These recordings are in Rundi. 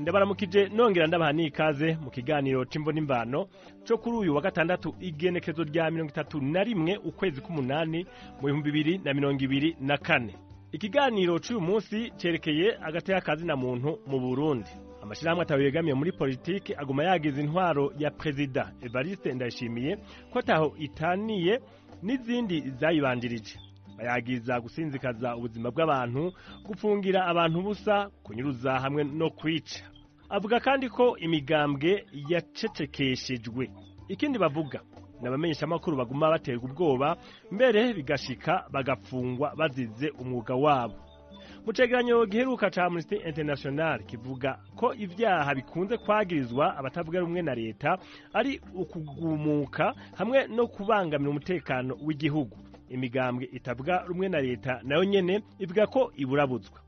Ndabaramukije nongera ndabaha n'ikaze mu kiganiro c'imvo n'imvano co kuri uyu wa gatandatu, igenekezo rya 31 ukwezi k'umunani mu 2024. Ikiganiro c'uyu munsi cerekeye agateka kazina muntu mu Burundi. Amashirahamwe atawe yegamiye muri politiki aguma yagize intwaro ya Prezida Evariste Ndayishimiye ko ataho itaniye n'izindi zayibanjirije. Bayagiza gusinzikaza ubuzima bw'abantu, gufungira abantu busa, kunyuruza hamwe no kwica. Avuga kandi ko imigambwe yacecekeshejwe. Ikindi bavuga n'abamenyeshamakuru baguma baterwa ubwoba, mbere bigashika bagafungwa bazize umwuga wabo. Mu cegeranyo giheruka ca Amnesty International kivuga ko ivyaha bikunze kwagirizwa abatavuga rumwe na leta ari ukugumuka hamwe no kubangamira umutekano w'igihugu. Imigambwe itavuga rumwe na leta nayo nyene ivuga ko iburabuzwa.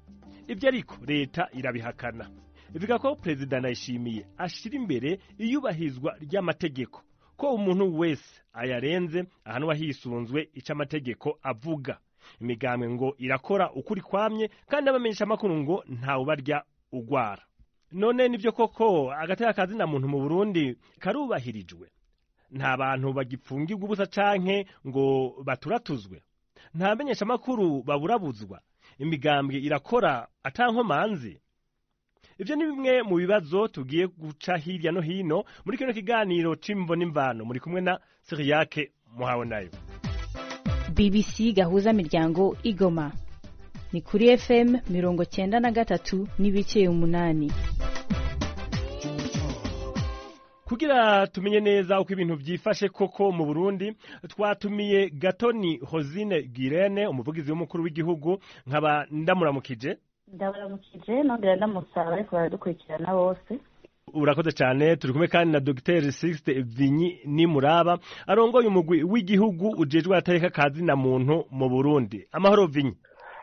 Ivyo ariko leta irabihakana. Ivuga ko Perezida Ndayishimiye ashira imbere iyubahizwa ry'amategeko, ko umuntu wese ayarenze ahanwa hisunzwe ico amategeko avuga. Imigambwe ngo irakora ukuri kwamye, kandi abamenyesha amakuru ngo ntawubarya ugwara. None nivyo koko agateka kazina muntu mu Burundi karubahirijwe? Nta bantu bagipfungirwa ubusa canke ngo baturatuzwe? Nta menyesha amakuru baburabuzwa? Imigambwe irakora atankomanzi? Ivyo ni bimwe mu bibazo tugiye guca hirya no hino muri kino kiganiro c'imvo n'imvano. Muri kumwe na Siriyake Muhawenayo. BBC Gahuza Miryango Igoma ni kuri FM 93.8. Kugira tumenye neza uko ibintu vyifashe koko mu Burundi, twatumiye Gatoni Hozine Girene, umuvugizi w'umukuru w'igihugu, nkaba ndamuramukije. Ndabaramukije nongera ndamusaba ariko baradukurikirana bose. Urakoze cyane. Turi kumwe kandi na Dr Sixte Vinyi Nimuraba, arongoye umugwi w'igihugu ujejwe agateka kazina muntu mu Burundi. Amahoro Vinyi.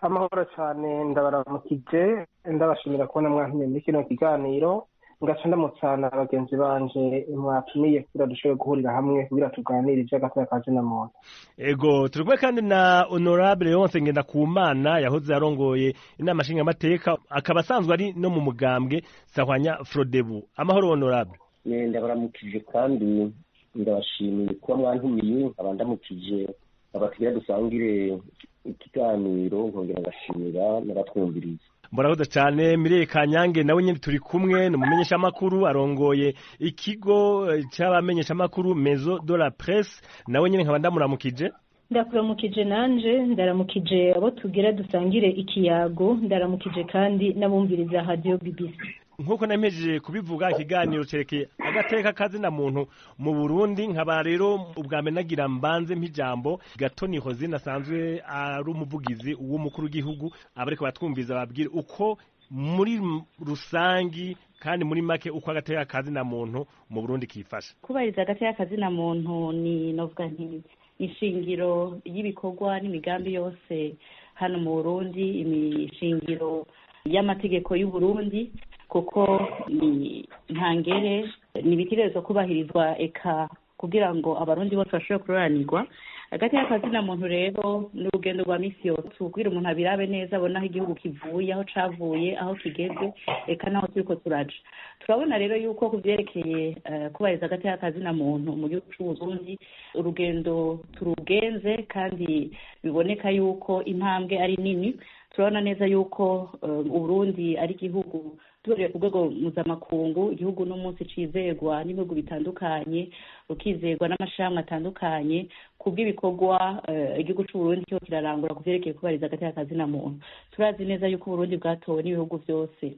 Amahoro cyane, ndabaramukije, ndabashimira kubona mwantumye muri kino kiganiro, ngaca ndamutsana bagenzi banje mwatumiye kugira dushobore guhurira hamwe kugira tuganire ivy'agateka kazina muntu. Ego, turi kumwe kandi na Honorable Leonce Ngendakumana, yahoze arongoye inama nshingamateka, akaba asanzwe ari no mu mugambwe Sahwanya Frodebu. Amahoro Honorable. Ndabaramukije kandi ndabashimiye kuba mwantumiye, nkaba ndamukije abakiriya dusangire ikiganiro, nkongera ngashimira n'abatwumviriza. Murakoze cyane. Mireye Kanyange nawe nyene turi kumwe, ni umumenyeshamakuru, arongoye ikigo c'abamenyeshamakuru Maison de la Presse, nawe nyene nkaba ndamuramukije. Ndakuramukije nanje, ndaramukije abo tugira dusangire ikiyago, ndaramukije kandi n'abumviriza Radio BBC. Nkuko namejeje kubivuga, ikiganiro cerekeye agateka kazina muntu mu Burundi. Nkaba rero ubwa mbere nagira mbanze mpijambo Gatoni Hozine, asanzwe ari umuvugizi w'umukuru w'igihugu, abariko batwumviza babwire uko muri rusangi kandi muri make uko agateka kazina muntu mu Burundi kifasha. Kubahiriza agateka kazina muntu ni novuga nti ishingiro y'ibikorwa n'imigambi yose hano mu Burundi, imishingiro y'amategeko y'u Burundi, kuko ni ntangere ni bitegerezwa kubahirizwa eka kugira ngo abarundi bose bashobore kuroranirwa. Agateka kazina muntu rero ni urugendo rwa misi yose, kugira umuntu abirabe neza abona aho igihugu kivuye, aho cavuye, aho kigeze, eka naho turiko turaja. Turabona rero yuko ku vyerekeye kubahiriza agateka kazina muntu mu gihugu c'Uburundi, urugendo turugenze kandi biboneka yuko intambwe ari nini. Turabona neza yuko Uburundi ari igihugu duhereye ku rwego mpuzamakungu, igihugu no munsi cizegwa n'ibihugu bitandukanye, ukizegwa n'amashirahamwe atandukanye kubw'ibikorwa igihugu c'Uburundi cyo kirarangura ku vyerekeye kubahiriza agateka kazina muntu. Turazi neza yuko Uburundi bwatowe n'ibihugu vyose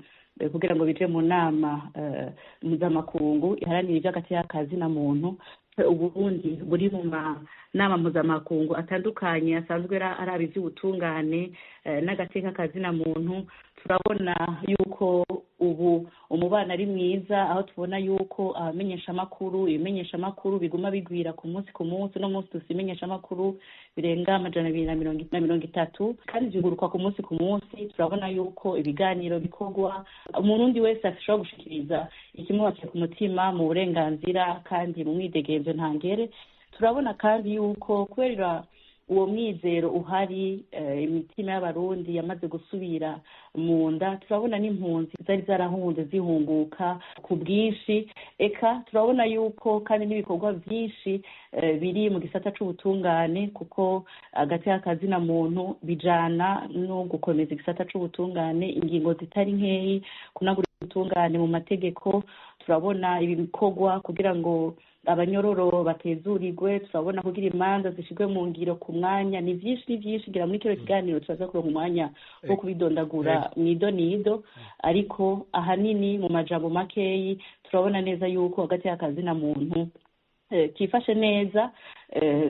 kugira ngo bije mu nama mpuzamakungu iharanira ivy'agateka kazina muntu. Uburundi buri mu nama mpuzamakungu atandukanye asanzwe araba ivy'ubutungane n'agateka kazina muntu. Turabona yuko ubu umubano ari mwiza, aho tubona yuko abamenyeshamakuru, ibimenyeshamakuru biguma bigwira ku munsi ku munsi. No munsi dufise ibimenyeshamakuru birenga 230 kandi vyunguruka ku munsi ku munsi. Turabona yuko ibiganiro bikorwa, umurundi wese ashobora gushikiriza ikimubakiye ku mutima mu burenganzira kandi mu mwidegemvyo ntangere. Turabona kandi yuko kubera Uwo mwizero uhari, imitima y'Abarundi yamaze gusubira mu nda. Turabona n'impunzi zari zarahunze zihunguka ku bwinshi. Eka turabona yuko kandi n'ibikorwa byinshi biri mu gisata c'ubutungane, kuko agateka kazina muntu bijana no gukomeza igisata c'ubutungane, ingingo zitari nkeyi, kunagura ubutungane mu mategeko. Turabona ibikorwa kugira ngo abanyororo batezurirwe, turabona kugira imanza zishirwe mu ngiro ku mwanya. Ni vyinshi, ni vyinshi. Ngira muri kino kiganiro turaza kuronka umwanya wo kubidondagura mwido nido, ariko ahanini mu majambo makeyi turabona neza yuko hagati y'akazina muntu kifashe neza,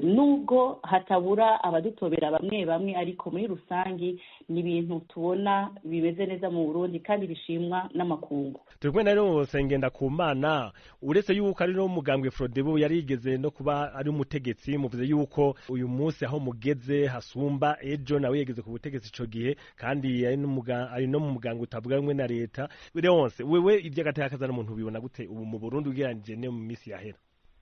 nubwo hatabura abadutobera bamwe bamwe, ariko muri rusangi ni ibintu tubona bimeze neza mu Burundi kandi bishimwa n'amakungu. Turi kumwe na rero Ngendakumana, uretse yuko ari no mugambwe Frodebu yarigeze no kuba ari umutegetsi, muvuze yuko uyu munsi aho mugeze hasumba ejo, nawe yegeze ku butegetsi ico gihe, kandi ari no mu mugambwe utavuga rumwe na leta. Leonce, wewe ivy'agateka kazana umuntu ubibona gute ubu mu Burundi ugereranije no mu misi yahera?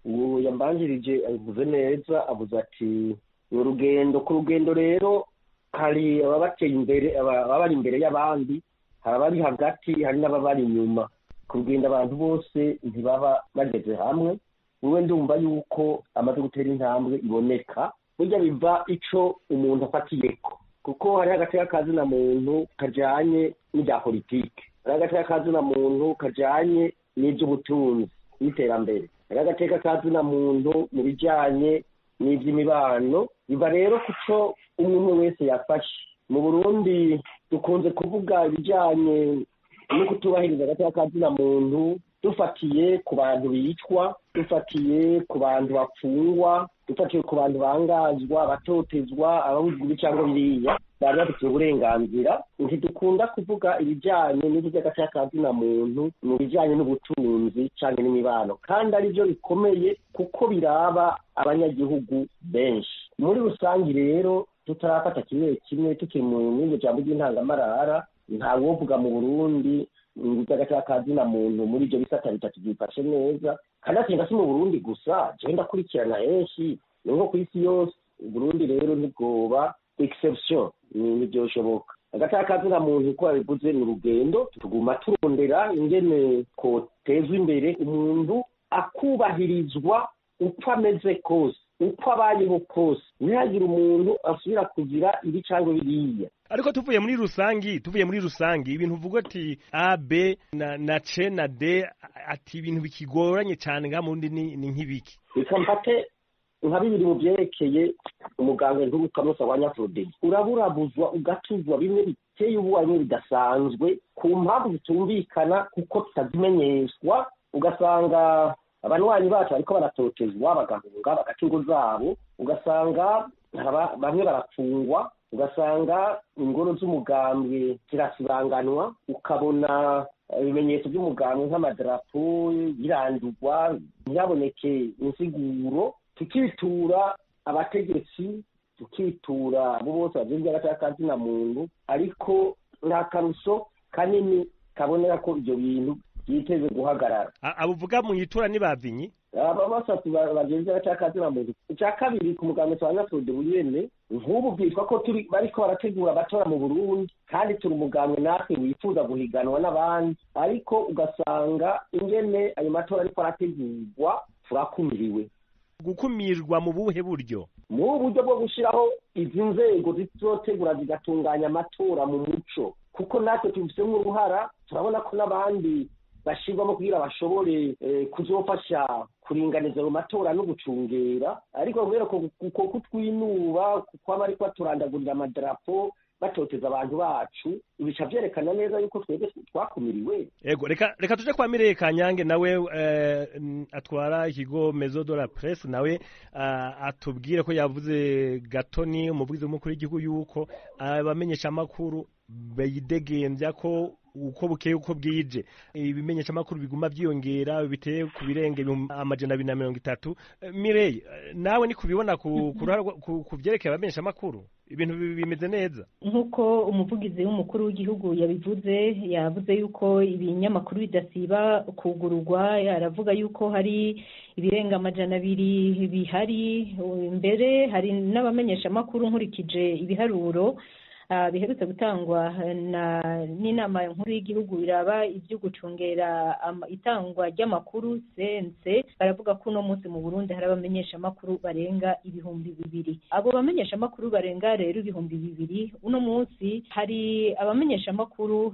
Ubu yambanjirije abivuze neza, avuze ati urugendo ku rugendo rero hari ababateye imbere, ababari imbere y'abandi, hari abari hagati, hari n'ababari inyuma. Ku rugendo abantu bose ntibaba bageze hamwe. Wewe ndumva yuko amaze gutera intambwe iboneka, burya biva ico umuntu afatiyeko, kuko hari agateka kazina muntu kajanye n'ibya politike, hari agateka kazina muntu kajanye n'ivy'ubutunzi n'iterambere, hari agateka kazina muntu mu bijanye n'ivy'imibano. Biva rero kuco umwe wese yafashe. Mu Burundi dukunze kuvuga ibijanye no kutubahiriza agateka kazina muntu dufatiye ku bantu bicwa, dufatiye ku bantu bapfungwa, dufatiye ku bantu bangazwa, batotezwa, ababuzwa ibi cyangwa biriya, bari bafitiye uburenganzira. Ntidukunda kuvuga ibijyanye n'iby'agateka kazina muntu mu bijyanye n'ubutunzi cyangwa n'imibano, kandi aribyo bikomeye kuko biraba abanyagihugu benshi. Muri rusange rero tutarafata kimwe kimwe, tukiri mu iryo jambo ry'intangamarara, ntawovuga mu Burundi iby'agateka kazina muntu muri ibyo bisata bitatu byifashe neza. Kandi asenga si mu Burundi gusa, je ndakurikirana henshi, ni nko ku isi yose. Burundi rero ntibwoba exception, ntibyoshoboka. Agateka kazina muntu uko babivuze ni urugendo, tuguma turondera ingene kotezwa imbere, umuntu akubahirizwa uko ameze kose, uko abayeho kose, ntihagire umuntu asubira kugira ibi cyangwa biriya. Ariko tuvuye muri rusangi ibintu uvuga ati A B na C na D, ati ibintu bikigoranye cyane nga mundi ni nk'ibiki? Reka mfate nka bibiri mu byerekeye umuganga nturukamusa wa Nyafrodei. Uraburabuzwa ugatuzwa bimwe biteye ubwoba, bimwe bidasanzwe ku mpamvu zitumvikana kuko tutazimenyeshwa. Ugasanga abanywanyi bacu bariko baratotezwa, bagahunga bagaca ingo zabo, ugasanga bamwe barafungwa, ugasanga ingoro z'umugambwe zirasibanganwa, ukabona ibimenyetso by'umugambwe nk'amadarapo birandurwa, ntiyaboneke insiguro. Tukitura abategetsi, tukitura abo bose bajejwe agateka kazina muntu, ariko nta karusho kanini kabonera ko ibyo bintu byiteze guhagarara. Abuvuga mu itura ni bavinyi aba basatu bagenzi agateka kazina muntu. Icya kabiri ku mugambwe twa Nyafrode nyene, nk'ubu byitwa ko turi bariko barategura abatora mu Burundi, kandi turi umugambwe natwe wifuza guhiganwa n'abandi, ariko ugasanga ingene ayo matora ariko arategurwa turakumiriwe. Gukumirwa mu buhe buryo? Mu buryo bwo gushiraho izi nzego zizotegura zigatunganya amatora mu muco, kuko natwe tubifitemo uruhara. Turabona ko n'abandi bashirwamo kugira bashobore kuzofasha kuringaniza ayo matora no gucungera, ariko kubera ko kutwinuba kuko bariko baturandagurira amadarapo, batoteza abantu bacu, ibica vyerekana neza yuko twebwe twakumiriwe. Ego, reka tuje kwa Mireye Kanyange, nawe atwara ikigo Maison de la Presse, nawe atubwire ko yavuze Gatoni umuvugizi w'umukuru w'igihugu yuko abamenyesha amakuru bayidegembya ko uko bukeye uko bwije ibimenyesha amakuru biguma byiyongera biteye ku birenge 230. Mireye, nawe ni kubibona ku vyerekeye abamenyesha amakuru? Ibintu bimeze neza. Nk'uko umuvugizi w'umukuru w'igihugu yabivuze, yavuze yuko ibinyamakuru bidasiba kugururwa, aravuga yuko hari ibirenga 200 bihari, mbere hari n'abamenyeshamakuru nkurikije ibiharuro biherutse gutangwa n'inama nkuru y'igihugu iraba ibyo gucungera itangwa ry'amakuru CNC, baravuga ko uno munsi mu Burundi hari abamenyeshamakuru barenga 2000. Abo bamenyeshamakuru barenga rero 2000, uno munsi hari abamenyeshamakuru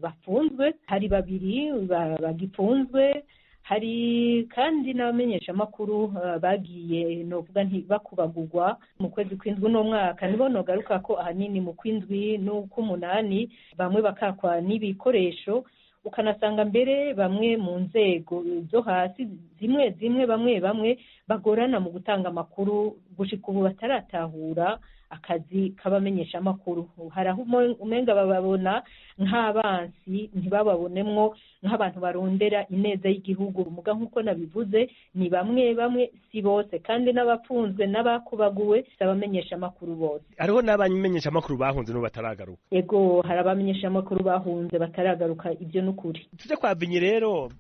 bafunzwe, hari 2 bagifunzwe, hari kandi n'abamenyeshamakuru bagiye novuga nti bakubagurwa mu kwezi kw'indwi no mwaka. Nibo nogaruka ko ahanini mu kw'indwi n'uk'umunani bamwe bakakwa n'ibikoresho, ukanasanga mbere bamwe mu nzego zo hasi zimwe zimwe bamwe bagorana mu gutanga amakuru, gushika ubu bataratahura akazi k'abamenyeshamakuru. Hari aho umenga bababona nk'abansi, ntibababonemwo nk'abantu barondera ineza y'igihugu. Muga nk'uko nabivuze, ni bamwe bamwe, si bose, kandi n'abapfunzwe n'abakubaguwe si abamenyeshamakuru bose. Hariho n'abamenyeshamakuru bahunze n'ubu bataragaruka. Ego, hari abamenyeshamakuru bahunze bataragaruka, ibyo n'ukuri. Tuje kwa Vinyi rero,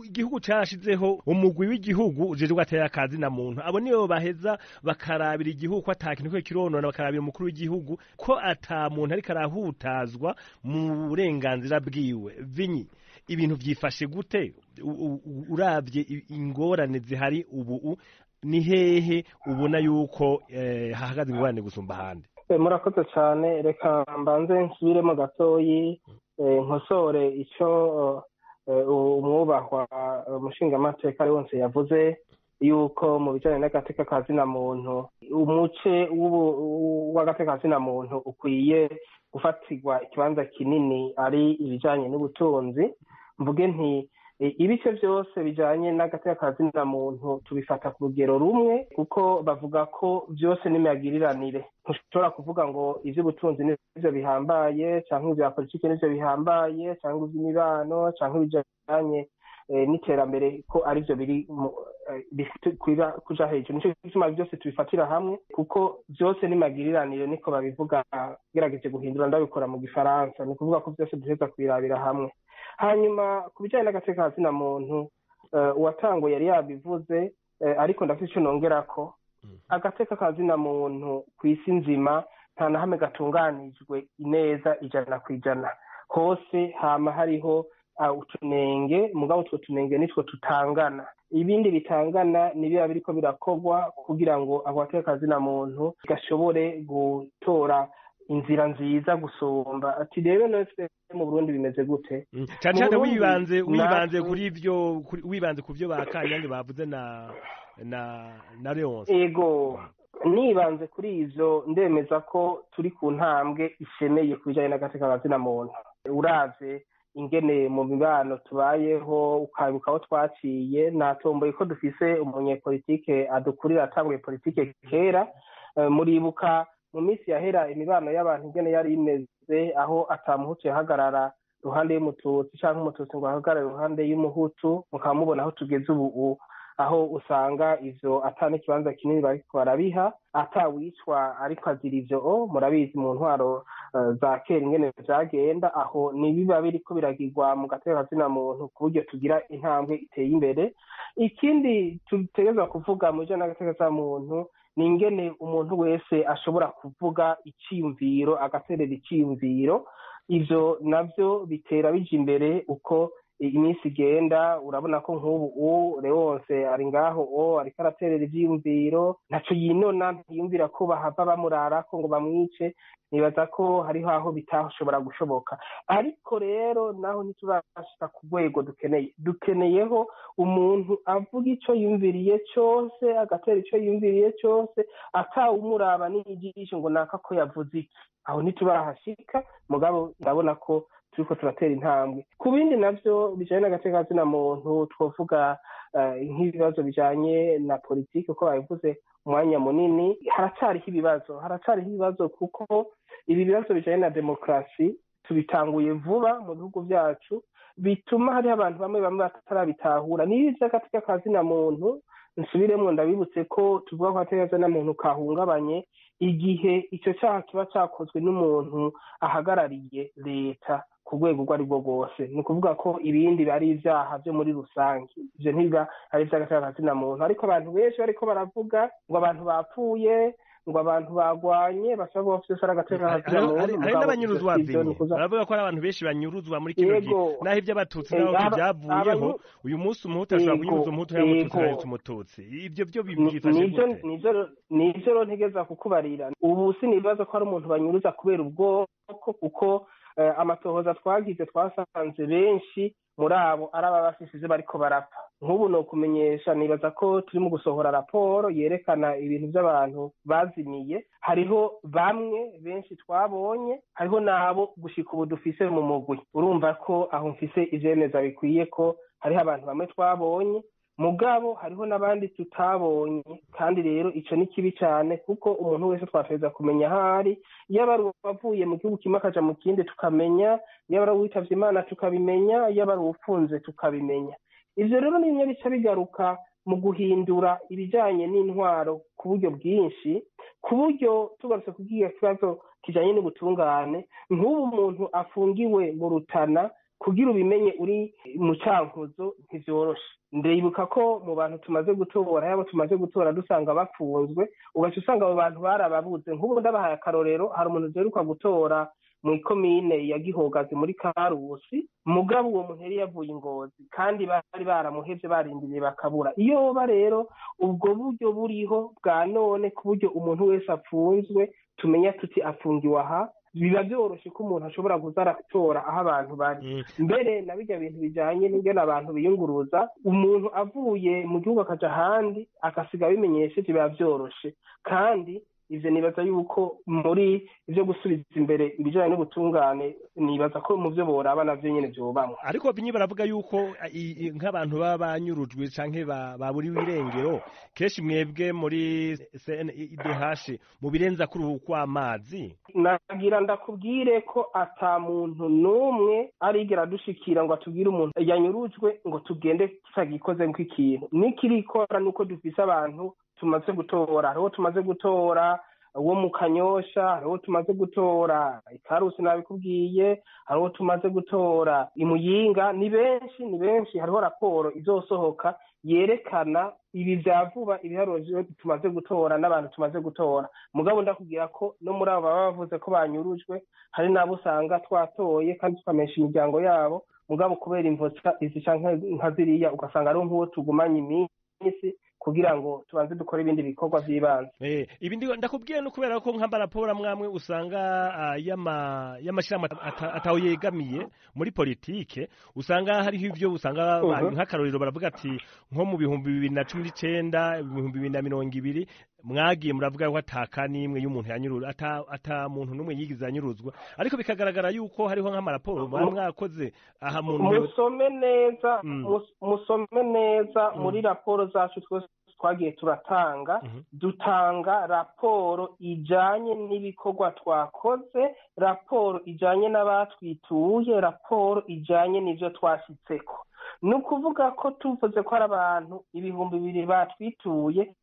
igihugu carashizeho umugwi w'igihugu ujejwe agateka ka zina muntu. Abo nibo baheza bakarabira igihugu ko ata kintu kironona, bakarabira umukuru w'igihugu ko ata muntu ariko arahutazwa mu burenganzira bwiwe. Vinyi, ibintu vyifashe gute uravye ingorane zihari ubu? Ni hehe ubona yuko hahagaze ingorane gusumba ahandi? Murakoze cyane. Reka mbanze nsubiremo gatoyi, nkosore ico umwubahwa umushingamateka wose yavuze, yuko mu bijanye n'agateka ka zina muntu, umuce w'agateka ka zina muntu ukwiye gufatirwa ikibanza kinini ari ibijanye n'ubutunzi. Mvuge nti ibice byose bijanye n'agateka ka zina muntu tubifata ku rugero rumwe, kuko bavuga ko byose n'imagiriranire. Ntushobora kuvuga ngo ivy'ubutunzi nivyo bihambaye, canke ivya politike nivyo bihambaye, canke ivy'imibano, canke ibijanye n'iterambere ko arivyo biri kuja hejuru. Nico gituma byose tubifatira hamwe, kuko byose n'imagiriranire, niko babivuga. Gerageje guhindura ndabikora mu gifaransa, ni kuvuga ko byose duheza kubirabira hamwe. Hanyuma ku bijanye n'agateka ka zina muntu, uwatanguye yari yabivuze, ariko ndafite ico nongerako. Agateka ka zina muntu kw'isi nzima nta na hamwe gatunganijwe ineza 100%. Hose hama hariho utunenge, mugabo utwo tunenge nitwo tutangana. Ibindi bitangana ni biba biriko birakorwa kugira ngo ako gateka ka zina muntu gashobore gutora inzira nziza gusumba. Ati rero natwe mu Burundi bimeze gute? Cyane cyane wibanze kuri ivyo, wibanze ku byo bakanyange bavuze na Leonce. Ego, nibanze kuri ivyo, ndemeza ko turi ku ntambwe ishemeye ku bijanye n'agateka ka zina muntu. Uravye ingene mu mibano tubayeho, ukabibuka aho twaciye, natomboye ko dufise umunyepolitike adukurira atanguye politike kera. Muribuka mu minsi yahera imibano y'abantu ingene yari imeze, aho atamuhutu yahagarara ruhande y'umututsi, canke umututsi ngo ahagarare ruhande y'umuhutu. Mukaba mubona aho tugeze ubu, aho usanga ivyo ata n'ikibanza kinini bariko barabiha, atawicwa ariko azira ivyo. Murabizi mu ntwaro za kera ingene vyagenda. Aho nibiba biriko biragirwa mu gateka ka zina muntu ku buryo tugira intambwe iteye imbere. Ikindi tutegerezwa kuvuga mu bijanye n'agateka ka muntu ni ingene umuntu wese ashobora kuvuga iciyumviro, agaterera iciyumviro. Ivyo navyo bitera bija imbere uko iminsi igenda. Urabona ko nk'ubu Leonce ari ngaho, ariko araterera ivyiyumviro, ntaco yinona, ntiyumvira ko bahava bamurarako ngo bamwice. Nibaza ko hariho aho bitashobora gushoboka, ariko rero naho ntiturashika ku rwego dukeneye. Dukeneyeho umuntu avuga ico yumviriye cose, agatera ico yumviriye cose, atawumuraba n'ijisho ngo naka ko yavuze iki. Aho ntiturahashika, mugabo ndabona ko turiko turatera intambwe. Ku bindi navyo bijanye n'agateka ka zina muntu, twovuga nk'ibibazo bijanye na politike, uko babivuze umwanya munini. Haracariho ibibazo, kuko ibi bibazo bijanye na demokrasi tubitanguye vuba mu bihugu vyacu, bituma hariho abantu bamwe bamwe batarabitahura. Niba ivy'agateka ka zina muntu Nsubiremwo ndabibutse ko tuvuga ko agateka kazina muntu kahungabanye igihe ico caha kiba cakozwe n'umuntu ahagarariye leta ku rwego urwo ari rwo rwose. Ni ukuvuga ko ibindi ari ivyaha vyo muri rusange, ivyo ntibiba ari ivy'agateka kazina muntu. Ariko abantu benshi bariko baravuga ngo abantu bapfuye, ngo abantu bagwanye, basaba ko vyose ari agateka kazina muntu. Hari n'abanyuruzwa, baravuga ko ari abantu benshi banyuruzwa muri kino gihe, naho ivy'abatutsi naho vyavuyeho. Uyu munsi umuhutu ashobora kunyuruza umuhutu, cyangwa umututsi akanyuruza umututsi. Ivyo vyo byifashe gute? Nivyo rero ntegeza kukubarira. Ubu sinibaza ko hari umuntu banyuruza kubera ubwoko, kuko amatohoza twagize twasanze benshi muri abo ari ababafise ivyo bariko barapfa. Nk'ubu no kumenyesha, nibaza ko turi mu gusohora raporo yerekana ibintu by'abantu bazimiye. Hariho bamwe benshi twabonye, hariho n'abo gushika ubu dufise mu mugwi. Urumva ko aho mfise ivyemeza bikwiye ko hariho abantu bamwe twabonye, mugabo hariho n'abandi tutabonye. Kandi rero ico ni kibi cane, kuko umuntu wese twafeza kumenya ahari, yaba ari uwavuye mu gihugu kimwe akaja mu kindi tukamenya, yaba ari uwitavye Imana tukabimenya, yaba ari uwufunze tukabimenya. Ivyo rero ni bimwe bica bigaruka mu guhindura ibijanye n'intwaro ku buryo bwinshi, ku buryo tugarutse kubwira kibazo kijanye n'ubutungane. Nk'ubu umuntu afungiwe mu Rutana, kugira ubimenye uri mu Cankuzo ntivyoroshe. Ndibuka ko mu bantu tumaze gutora, yabo tumaze gutora dusanga bafunzwe, ugaca usanga abo bantu barababuze. Nk'ubu ndabahaye akarorero, hari umuntu duheruka gutora mu ikomine ya Gihogazi muri Karusi, mugabo uwo muntu yari yavuye Ingozi, kandi bari baramuhevye barindiriye bakabura. Iyo ba rero ubwo buryo buriho bwa none, ku buryo umuntu wese apfunzwe tumenya tuti afungiwe aha, biba vyoroshe ko umuntu ashobora kuza aratora aho abantu bari. Mbere na bijya bintu bijanye n'ingene abantu biyunguruza, umuntu avuye mu gihugu akaja ahandi agasiga abimenyesheje, biba vyoroshe. Kandi ivyo nibaza yuko muri ivyo gusubiza imbere ibijanye n'ubutungane, nibaza ko mu vyo boraba navyo nyene vyobamwo. Ariko binyi baravuga yuko nk'abantu baba banyurujwe canke baburiwe irengero, kenshi mwebwe muri CNIDH mu birenza kuri uku kw'amazi. Nagira ndakubwire ko ata muntu n'umwe arigera dushikira ngo atubwire umuntu yanyurujwe ngo tugende tutagikoze nk'ikintu. Nikirikora nuko dufise abantu tumaze gutora, hariho tumaze gutora uwo mu Kanyosha, hariho tumaze gutora Ikarusi nabikubwiye, hariho tumaze gutora Imuyinga. Ni benshi, ni benshi. Hariho raporo izosohoka yerekana ibi vya vuba, ibiharuro tumaze gutora n'abantu tumaze gutora. Mugabo ndakubwira ko no muri abo baba bavuze ko banyurujwe, hari n'abo usanga twatoye kandi tukamenyesha imiryango yabo, mugabo kubera imvo izi canke nka ziriya ugasanga ari nk'uwo tugumanye iminsi kugira ngo tubanze dukore ibindi bikorwa vy'ibanze. Ibi ndakubwiye no kubera ko nk'amba raporo mwamwe usanga y'amashirahamwe ataho yegamiye muri politike, usanga hariho ivyo usanga nk'akarorero baravuga ati nko mu 2019, 2020 mwagiye muravuga ko ataka n'imwe y'umuntu yanyurura, ata muntu n'umwe yigize anyuruzwa, ariko bikagaragara yuko hariho nk'amaraporo mwakoze aha muntu. Musome neza, musome neza muri raporo zacu twese twagiye turatanga. Dutanga raporo ijanye n'ibikorwa twakoze, raporo ijanye n'abatwituye, raporo ijanye n'ivyo twashitseko. Ni ukuvuga ko tuvuze ko hari abantu 2000 batwituye,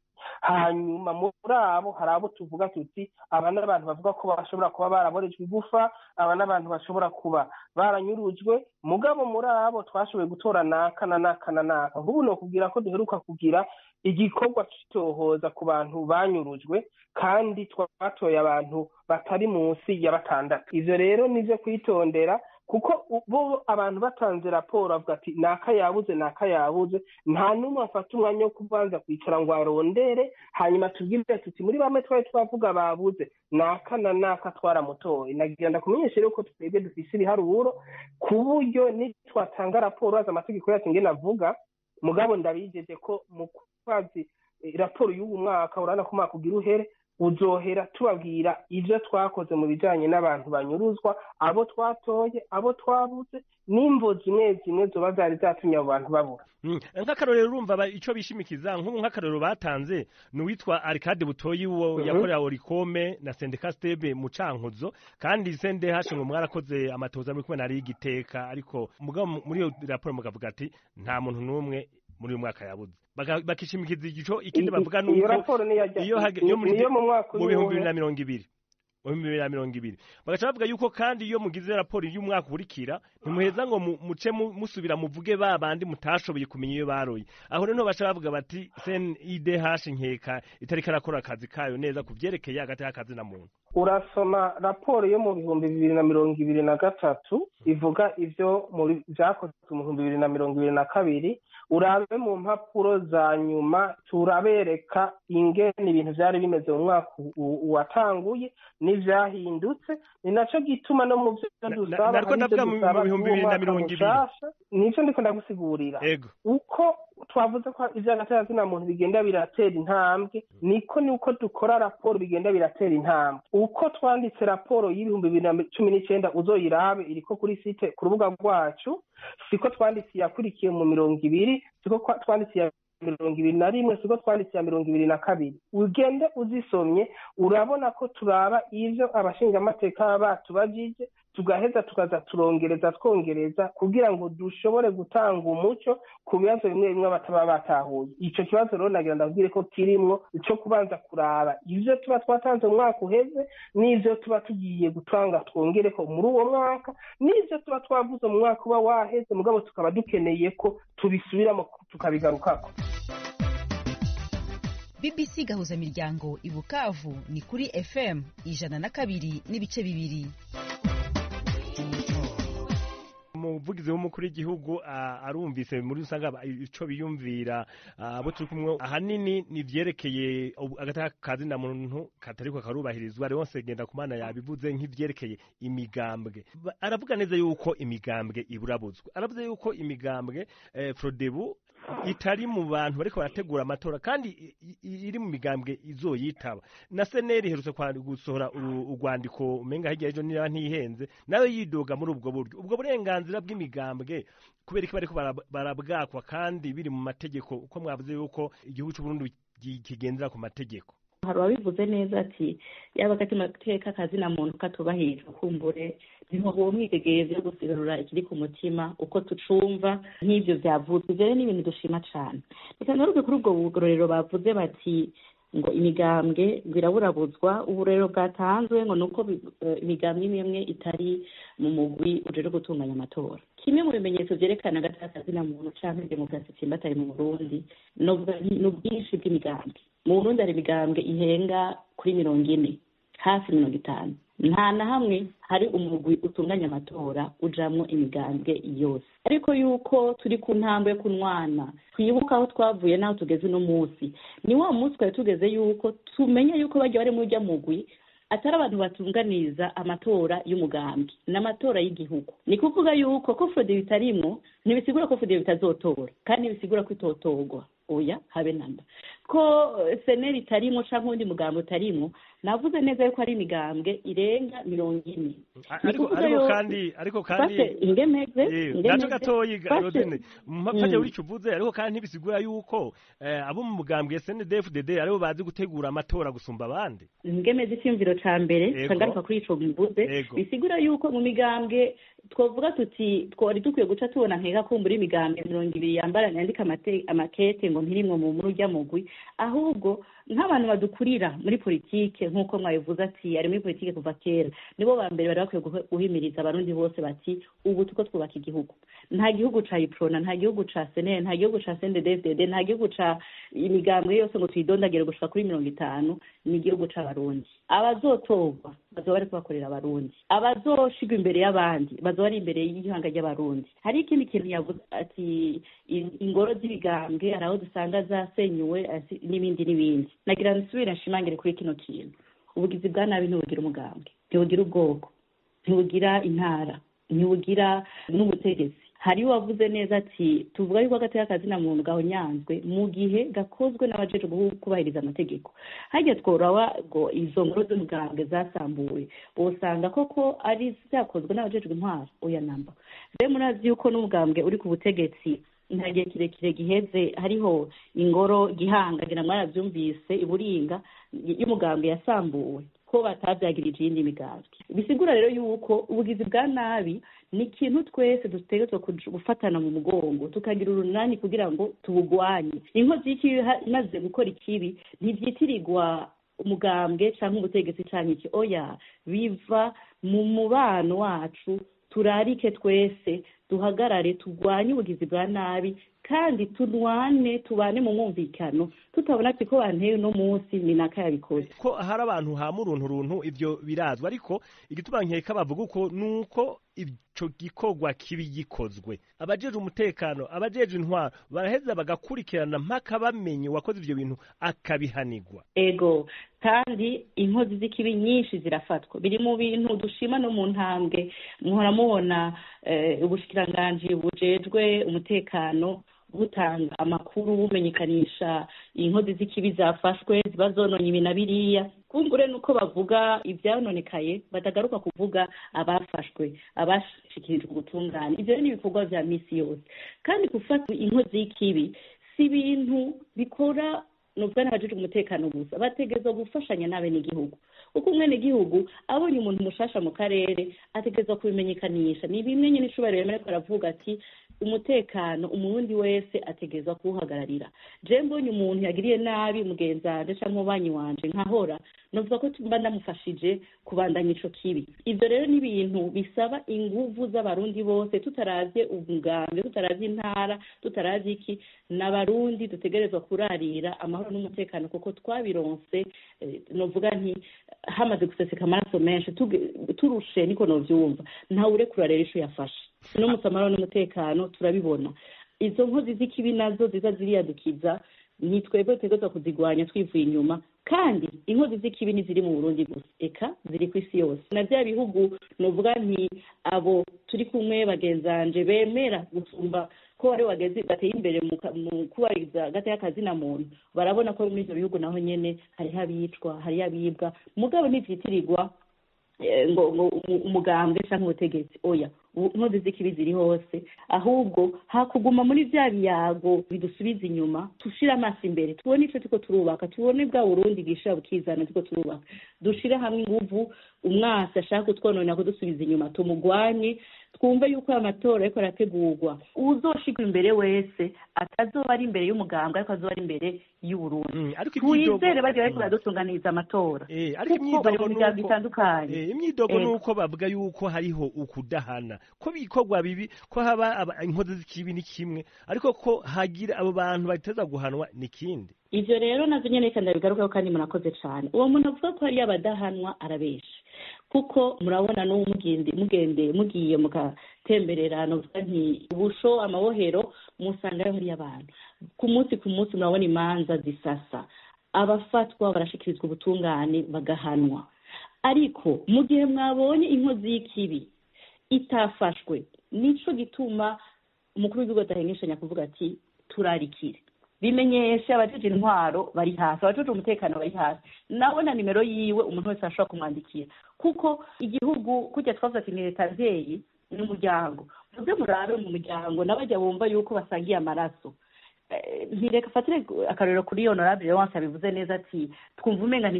hanyuma muri abo hari abo tuvuga tuti aba n'abantu bavuga ko bashobora kuba baraborejwe igufa, aba n'abantu bashobora kuba baranyurujwe, mugabo muri abo twashoboye gutora naka na naka na naka. Nk'ubu nokubwira ko duheruka kugira igikorwa c'itohoza ku bantu banyurujwe, kandi twatoye abantu batari munsi ya 6. Ivyo rero nivyo kwitondera, kuko bo abantu batanze raporo bavuga ati naka yabuze, naka yabuze, nta n'umwe afata umwanya wo kubanza kwicara ngo arondere, hanyuma tubwire tuti muri bamwe twari twavuga babuze naka na naka twaramutoye. Nagira ndakumenyeshe rero ko twebwe dufise ibiharuro ku buryo nitwatanga raporo aza amategeko yacu ingene avuga. Mugabo ndabijeje ko mu kwazi raporo y'ubu mwaka, urabona ko umwaka ugira uhere, uzohera tubabwira ivyo twakoze mu bijanye n'abantu banyuruzwa, abo twatoye, abo twabuze, n'imvo zimwe zimwe zoba zari zatumye abo bantu babura. Nk'akarorero urumva ico bishimikiza, nk'ubu nk'akarorero batanze ni uwitwa Arcade Butoyi, uwo yakorera Orikome na Sendika Stebe mu Cankuzo, kandi CNDH ngo mwarakoze amatoza muri kumwe na Rigiteka, ariko mugabo muri iyo raporo mukavuga ati nta muntu n'umwe muri uyu mwaka yabuze. Bakishimikiza igico. Ikindi bavuga nuko iyo raporo ni iyo niyo mu mwaka mu 2020, mu 2020, bagaca bavuga yuko kandi iyo mugize raporo y'umwaka ukurikira ntimuheza ngo muce musubira muvuge ba bandi mutashoboye kumenya iyo baroye. Aho rero baca bavuga bati CNIDH nkeka itariko arakora akazi kayo neza ku vyerekeye hagati y'akazi na muntu. Urasoma raporo yo mu 2023 ivuga ivyo vyakozwe mu 2022, urabe mu mpapuro za nyuma turabereka ingene ibintu vyari bimeze mu mwaka watanguye n'ivyahindutse. Ni naco gituma no mu vyo dusaba nariko ndavuga mu 2020, nico ndiko ndagusigurira. Uko twavuze ko ivy'agateka muntu bigenda biratera intambwe, niko nuko dukora raporo bigenda biratera intambwe. Uko twanditse raporo y'2019 uzoyirabe, iriko kuri site, ku rubuga rwacu, siko twanditse yakurikiye mu 20, siko twanditse ya 21, siko twanditse ya 22. Ugende uzisomye urabona ko turaba ivyo abashingamateka batubajije, tugaheza tukaza turongereza twongereza kugira ngo dushobore gutanga umuco ku bibazo bimwe bimwe bataba batahuye. Ico kibazo rero nagira ndabwire ko kirimwo ico kubanza kuraba ivyo tuba twatanze mu mwaka uheze n'ivyo tuba tugiye gutanga twongereko muri uwo mwaka, n'ivyo tuba twavuze mu mwaka uba waheze, mugabo tukaba dukeneye ko tubisubiramo tukabigarukako. BBC Gahuza Miryango i Bukavu ni kuri FM 102.2. Umuvugizi w'umukuru w'igihugu arumvise muri rusange ico biyumvira abo turi kumwe, ahanini ni vyerekeye agateka kazi na muntu katariko karubahirizwa. Leonce Ngendakumana yabivuze nk'ivyerekeye imigambwe, aravuga neza yuko imigambwe iburabuzwa, aravuze yuko imigambwe Frodebu itari mu bantu bariko barategura amatora kandi iri mu migambwe izoyitaba. Na seneri iherutse gusohora urwandiko umenga hirya ejo niba ntihenze, nayo yidoga muri ubwo buryo ubwo burenganzira bw'imigambwe kubera ko bariko barabwakwa kandi biri mu mategeko, uko mwavuze yuko igihugu c'u Burundi kigendera ku mategeko. Hari uwabivuze neza ati yaba agateka kazina muntu katubahirizwa, kumbure ntiho mwitegeye yo gusigarura ikiri ku mutima uko tucumva nk'ivyo vyavuzwe. Ivyo rero ni ibintu dushima cane. Reka ngaruke kuri ubwo bugororero bavuze bati ngo imigambwe ngo iraburabuzwa. Uburero bwatanzwe ngo nuko imigambwe imwe itari mu mugwi ujejwe gutunganya amatora. Kimwe mu bimenyetso vyerekana agateka kazina muntu canke demokarasi itsimbatari mu Burundi ni ubwinshi bw'imigambwe. Mu Burundi hari imigambwe ihenga kuri 40, hafi 50. Nta na hamwe hari umugwi utunganya amatora ujamwo imigambwe yose. Ariko yuko turi ku ntambwe yo kunwana, twibuka aho twavuye n'aho tugeze uno munsi. Ni wa munsi twari tugeze yuko tumenya yuko bajya bari muri urya mugwi atari abantu batunganiza amatora y'umugambwe n'amatora y'igihugu. Ni kuvuga yuko ko Frodebu itarimwo ntibisigura ko Frodebu itazotora, kandi ntibisigura ko itotorwa, oya habe namba. Ko seneri itarimwo canke uwundi mugambwe utarimwo, navuze neza yuko ari imigambwe irenga 40. Ariko kandi ingemeze naco gatoyi Rodine mfate uri cuvuze, ariko kandi ntibisigura yuko abo mu mugambwe SNDD-FDD aribo bazi gutegura amatora gusumba abandi. Ingemeze icyumviro ca mbere tangaruka kuri ico mvuze, bisigura yuko mu migambwe twovuga tuti twari dukwiye guca tubona nkeka kumbura imigambwe 20 yambara yandika amakete ngo ntirimwo mu muri urya mugwi, ahubwo nk'abantu badukurira muri politike nk'uko mwabivuze ati ari muri politike kuva kera, nibo ba mbere bari bakwiye guhimiriza abarundi bose bati ubu tuko twubaka igihugu. Nta gihugu ca Iprona, nta gihugu ca SNL, nta gihugu ca CNDD-FDD, nta gihugu ca imigambwe yose ngo tuyidondagire gushika kuri 50, ni igihugu c'abarundi. Abazotorwa bazoba bariko bakorera abarundi, abazoshigwa imbere y'abandi bazoba bari imbere y'ihanga ry'abarundi. Hari ikindi kintu yavuze ati ingoro z'ibigambwe hari aho dusanga zasenyuwe n'ibindi n'ibindi. Nagira nsubire nshimangire kuri kino kintu. Ubugizi bwa nabi ntibugira umugambwe, ntibugira ubwoko, ntibugira intara, ntibugira n'ubutegetsi. Hari uwavuze neza ati tuvuga yuko agateka kazina muntu gahonyanzwe mu gihe gakozwe n'abajejwe kubahiriza amategeko. Harya tworaba ngo izo ngoro z'umugambwe zasambuwe bosanga koko ari zakozwe n'abajejwe intwaro, oya namba. Rero murazi yuko n'umugambwe uri ku butegetsi nta gihe kirekire giheze hariho ingoro Gihanga, ngira mwaravyumvise, iburinga y'umugambwe yasambuwe. Ko batavyagirije iyindi migambi. Bisigura rero yuko ubugizi bwa nabi ni ikintu twese dutegerezwa gufatana mu mugongo, tukagira urunani kugira ngo tubugwanye. Inkozi y'ikibi imaze gukora ikibi ntivyitirirwa umugambwe canke ubutegetsi canke iki, oya, biva mu mubano wacu. Turarike twese, duhagarare, turwanye ubugizi bwa nabi, kandi tunwane, tubane mu mwumvikano, tutabona ati ko banteye uno munsi ni naka yabikoze. Ko hari abantu hama uruntu runtu, ivyo birazwa, ariko igituma nkeka bavuga uko nuko ico gikorwa kibi gikozwe, abajeje umutekano, abajeje intwaro baraheza bagakurikirana mpaka bamenye uwakoze ivyo bintu akabihanirwa. Ego, kandi inkozi z'ikibi nyinshi zirafatwa. Biri mu bintu dushima no mu ntambwe muhora mubona ubushikiranganji bujejwe umutekano butanga amakuru, bumenyekanisha inkozi z'ikibi zafashwe ziba zononye ibi na biriya. Kumbure nuko bavuga ivyononekaye, batagaruka kuvuga abafashwe, abashikirijwe ubutungane. Ivyo ni ibikorwa vya misi yose, kandi gufata inkozi y'ikibi si ibintu bikora nubwo n'abajejwe umutekano gusa, bategerezwa gufashanya n'abenegihugu, kuko umwenegihugu abonye umuntu mushasha mu karere ategerezwa kubimenyekanisha. Ni bimwe nyene icubahiro yemera ko aravuga ati umutekano umurundi wese ategerezwa kuwuhagararira. Je mbonye umuntu yagiriye nabi mugenzanje canke umubanyi wanje nkahora, novuga ko mba ndamufashije kubandanya ico kibi. Ivyo rero ni ibintu bisaba inguvu z'abarundi bose, tutaravye ubugambwe, tutaravye intara, tutaravye iki, n'abarundi dutegerezwa kurarira amahoro n'umutekano, kuko twabironse novuga nti hamaze guseseka amaraso menshi, turushe, niko novyumva. Ntawe urekura rero ico yafashe. No musi amahoro n'umutekano turabibona. Izo nkozi z'ikibi nazo ziza ziriyadukiza, ni twebwe dutegerezwa kuzigwanya twivuye inyuma. Kandi inkozi z'ikibi ntiziri mu Burundi gusa, eka ziri ku isi yose. Na vya bihugu novuga nti abo turi kumwe bagenzanje bemera gusumba ko ari bageze bateye imbere mu kubahiriza agateka kazina muntu, barabona ko muri ivyo bihugu naho nyene hariho abicwa, hariho abibwa, mugabo ntivyitirirwa ngo umugambwe canke ubutegetsi, oya. Inkozi z'ikibi ziri hose. Ahubwo hakuguma muri vya biyago bidusubiza inyuma, tushire amaso imbere, tubone ico turiko turubaka, tubone bwa Burundi bwishira bukizana turiko turubaka, dushire hamwe inguvu. Umwasi ashaka kutwonona, kudusubiza inyuma, tumugwanye. Twumve yuko aya matora ariko arategurwa, uwuzoshirwa imbere wese atazoba ari imbere y'umugambwe, ariko azoba ari imbere y'Uburundi. Ariko imyidogo Twizere barya bariko baradutunganiriza amatora, ariko kuko bari imyidogo mu migambi nuko itandukanye. Imyidogo nuko bavuga yuko hariho ukudahana, ko bikorwa bibi, ko haba inkozi z'ikibi ni kimwe, ariko ko hagira abo bantu bateza guhanwa ni kindi. Ivyo rero navyo nyene reka ndabigarukaho, kandi murakoze cane. Uwo muntu avuga ko hariyo abadahanwa arabesha, kuko murabona n'uwo mugende mugende mugiye mugatemberera, novuga nti ubusho, amabohero, musangayo hariyo abantu ku munsi ku munsi. Murabona imanza zisasa, abafatwa barashikirizwa ubutungane bagahanwa. Ariko mu gihe mwabonye inkozi y'ikibi itafashwe, nico gituma umukuru w'igihugu adahengeshanya kuvuga ati turarikire, bimenyeshe abajeje intwaro bari hasi, abajeje umutekano bari hasi. Nawe na nimero yiwe umuntu wese ashobora kumwandikira, kuko igihugu kurya twavuze ati ni leta mvyeyi, ni umuryango. Muze murabe mu muryango n'abajya bumva yuko basangiye amaraso. Ntireka fatire akarorero kuri honorable Leonce, abivuze neza ati twumva umenga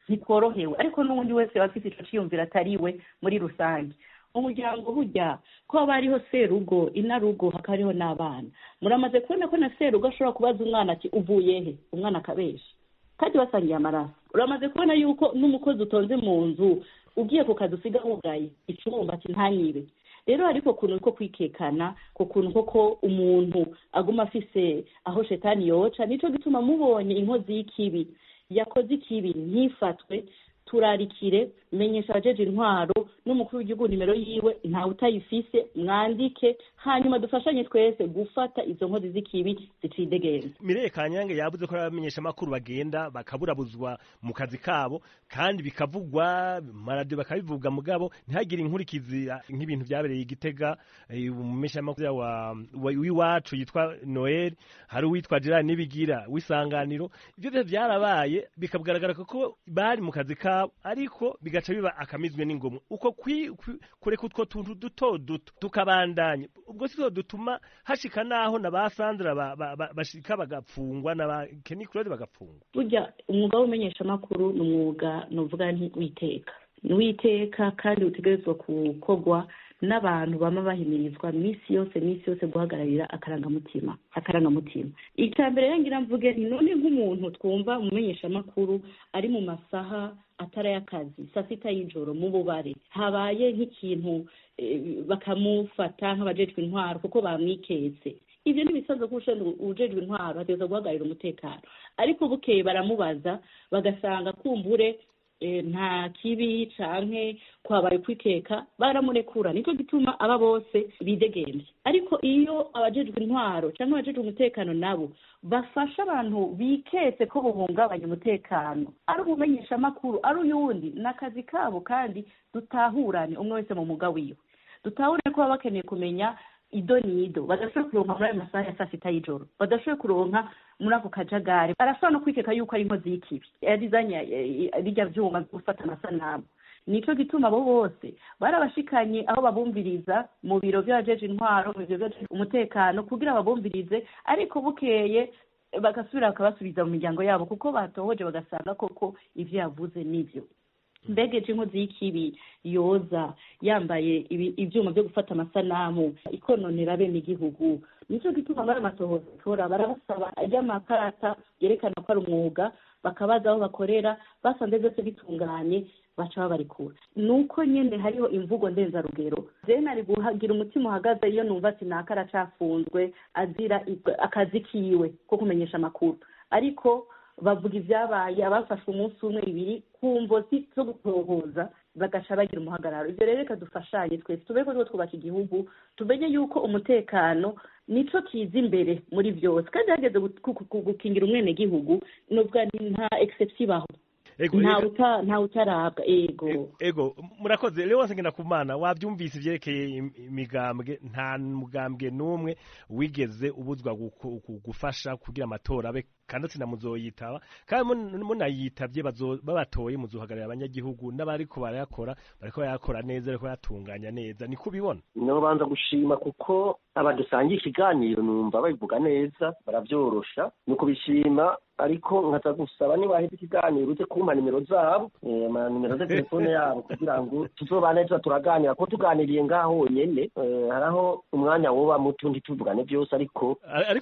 ntitworohewe, ariko n'uwundi wese aba afise ico ciyumviro atariwe muri rusange. Umuryango burya ko haba hariho serugo, inarugo, hakaba hariho n'abana. Muramaze kubona ko na serugo ashobora kubaza umwana ati uvuye he, umwana akabesha kandi basangiye amaraso. Uramaze kubona yuko n'umukozi utonze mu nzu, ugiye ku kazi usiga wugaye icumba, ati ntanyibe. Rero ariko kuntu ko kwikekana, ku kuntu koko umuntu aguma afise aho shetani yoca. Nico gituma mubonye inkozi y'ikibi yakoze ikibi ntifatwe, turarikire, menyesha abajeje intwaro n'umukuru w'igihugu, nimero yiwe ntawe utayifise, mwandike, hanyuma dufashanye twese gufata izo nkozi z'ikibi zicidegenza. Mireye Kanyange yavuze ko abamenyesha makuru bagenda bakaburabuzwa mu kazi kabo, kandi bikavugwa maradiyo bakabivuga, mugabo ntihagire inkurikizi, nk'ibintu byabereye i Gitega, umumenyesha makuru w'iwacu yitwa Noel, hari uwitwa Gerard Nibigira w'isanganiro. Ivyo vyose byarabaye, bikagaragara ko bari mu kazi kabo, ariko bigaca Bigaca biba akamizwe n'ingomwe. Uko kureka utwo tuntu duto duto tukabandanya, ubwo siko dutuma hashika naho na ba Sandra bashika bagapfungwa na ba Kenny Claude bagapfungwa. Burya umwuga w'umenyeshamakuru ni umwuga novuga nti witeka, ni witeka kandi utegerezwa gukorwa n'abantu bama bahimirizwa misi yose guhagararira akarangamutima. Icya mbere rero ngira mvuge nti none nk'umuntu twumva umumenyeshamakuru ari mu masaha atari ay'akazi, saa sita y'ijoro mu bubare, habaye nk'ikintu bakamufata nk'abajejwe intwaro kuko bamwiketse. Ivyo ni ibisanzwe ko ujejwe intwaro ategerezwa guhagararira umutekano, ariko bukeye baramubaza bagasanga kumbure nta kibi canke kwabaye kwikeka, baramurekura. Nico gituma aba bose bidegemvye. Ariko iyo abajejwe intwaro canke abajejwe umutekano nabo bafasha abantu biketse ko buhungabanya umutekano, ari umumenyeshamakuru ari uyundi, n'akazi kabo, kandi dutahurane umwe wese mu mwuga wiwe, dutahure ko baba bakeneye kumenya ido nido, badashoboye kuronka muri ayo masaha ya saa sita y'ijoro, badashoboye kuronka muri ako kajagari. Arashobora no kwikeka yuko ari inkozi y'ikibi yarizanye bijya vyuma vyo gufata amasanamu. Nico gituma abo bose barabashikanye aho babumviriza mu biro vy'abajeje intwaro, mu biro vy'abajeje umutekano, kugira babumvirize, ariko bukeye bagasubira bakabasubiza mu miryango yabo kuko batohoje bagasanga koko ivyo yavuze nivyo. Mbega inkozi y'ikibi yoza yambaye ivyuma vyo gufata amasanamu ikononera bene igihugu. Nico gituma bari amatohoza tora barabasaba y'amakarata yerekana ko ari umwuga, bakabaza aho bakorera, basanze byose bitunganye baca babarikura. Nuko nyene hariho imvugo ndenzarugero. Je nari guhagira umutima uhagaze iyo numva ati naka aracafunzwe azira akazi kiwe ko kumenyesha amakuru, ariko bavuga ivyabaye, abafashwe umunsi umwe ibiri ku mvo zo gutohoza bagaca bagira umuhagararo. Ivyo rero reka dufashanye twese, tubeko two twubaka igihugu, tumenye yuko umutekano nico kiza imbere muri vyose, kandi hageze gukingira umwenegihugu nubwo nta exception ibaho, nta utarabwa. Ego murakoze. Rero wasengena kumana wavyumvise ivyerekeye imigambwe, nta mugambwe n'umwe wigeze ubuzwa gufasha kugira amatora abe, kandi sinamuzoyitaba, kandi munayitavye babatoye muzohagararira abanyagihugu n'abariko barayakora, bariko bayakora neza, bariko bayatunganya neza. Niko ubibona? Nobanza gushima kuko abadusangiye ikiganiro numva babivuga neza, baravyorosha, ni ukubishima. Ariko nkaza gusaba niba waheze ikiganiro uze kumpa nimero zabo, nimero za telefone yabo, kugira ngo tuzobane tuza turaganira, kuko tuganiriye ngaho honyene haraho umwanya woba muto ntituvugane byose, ariko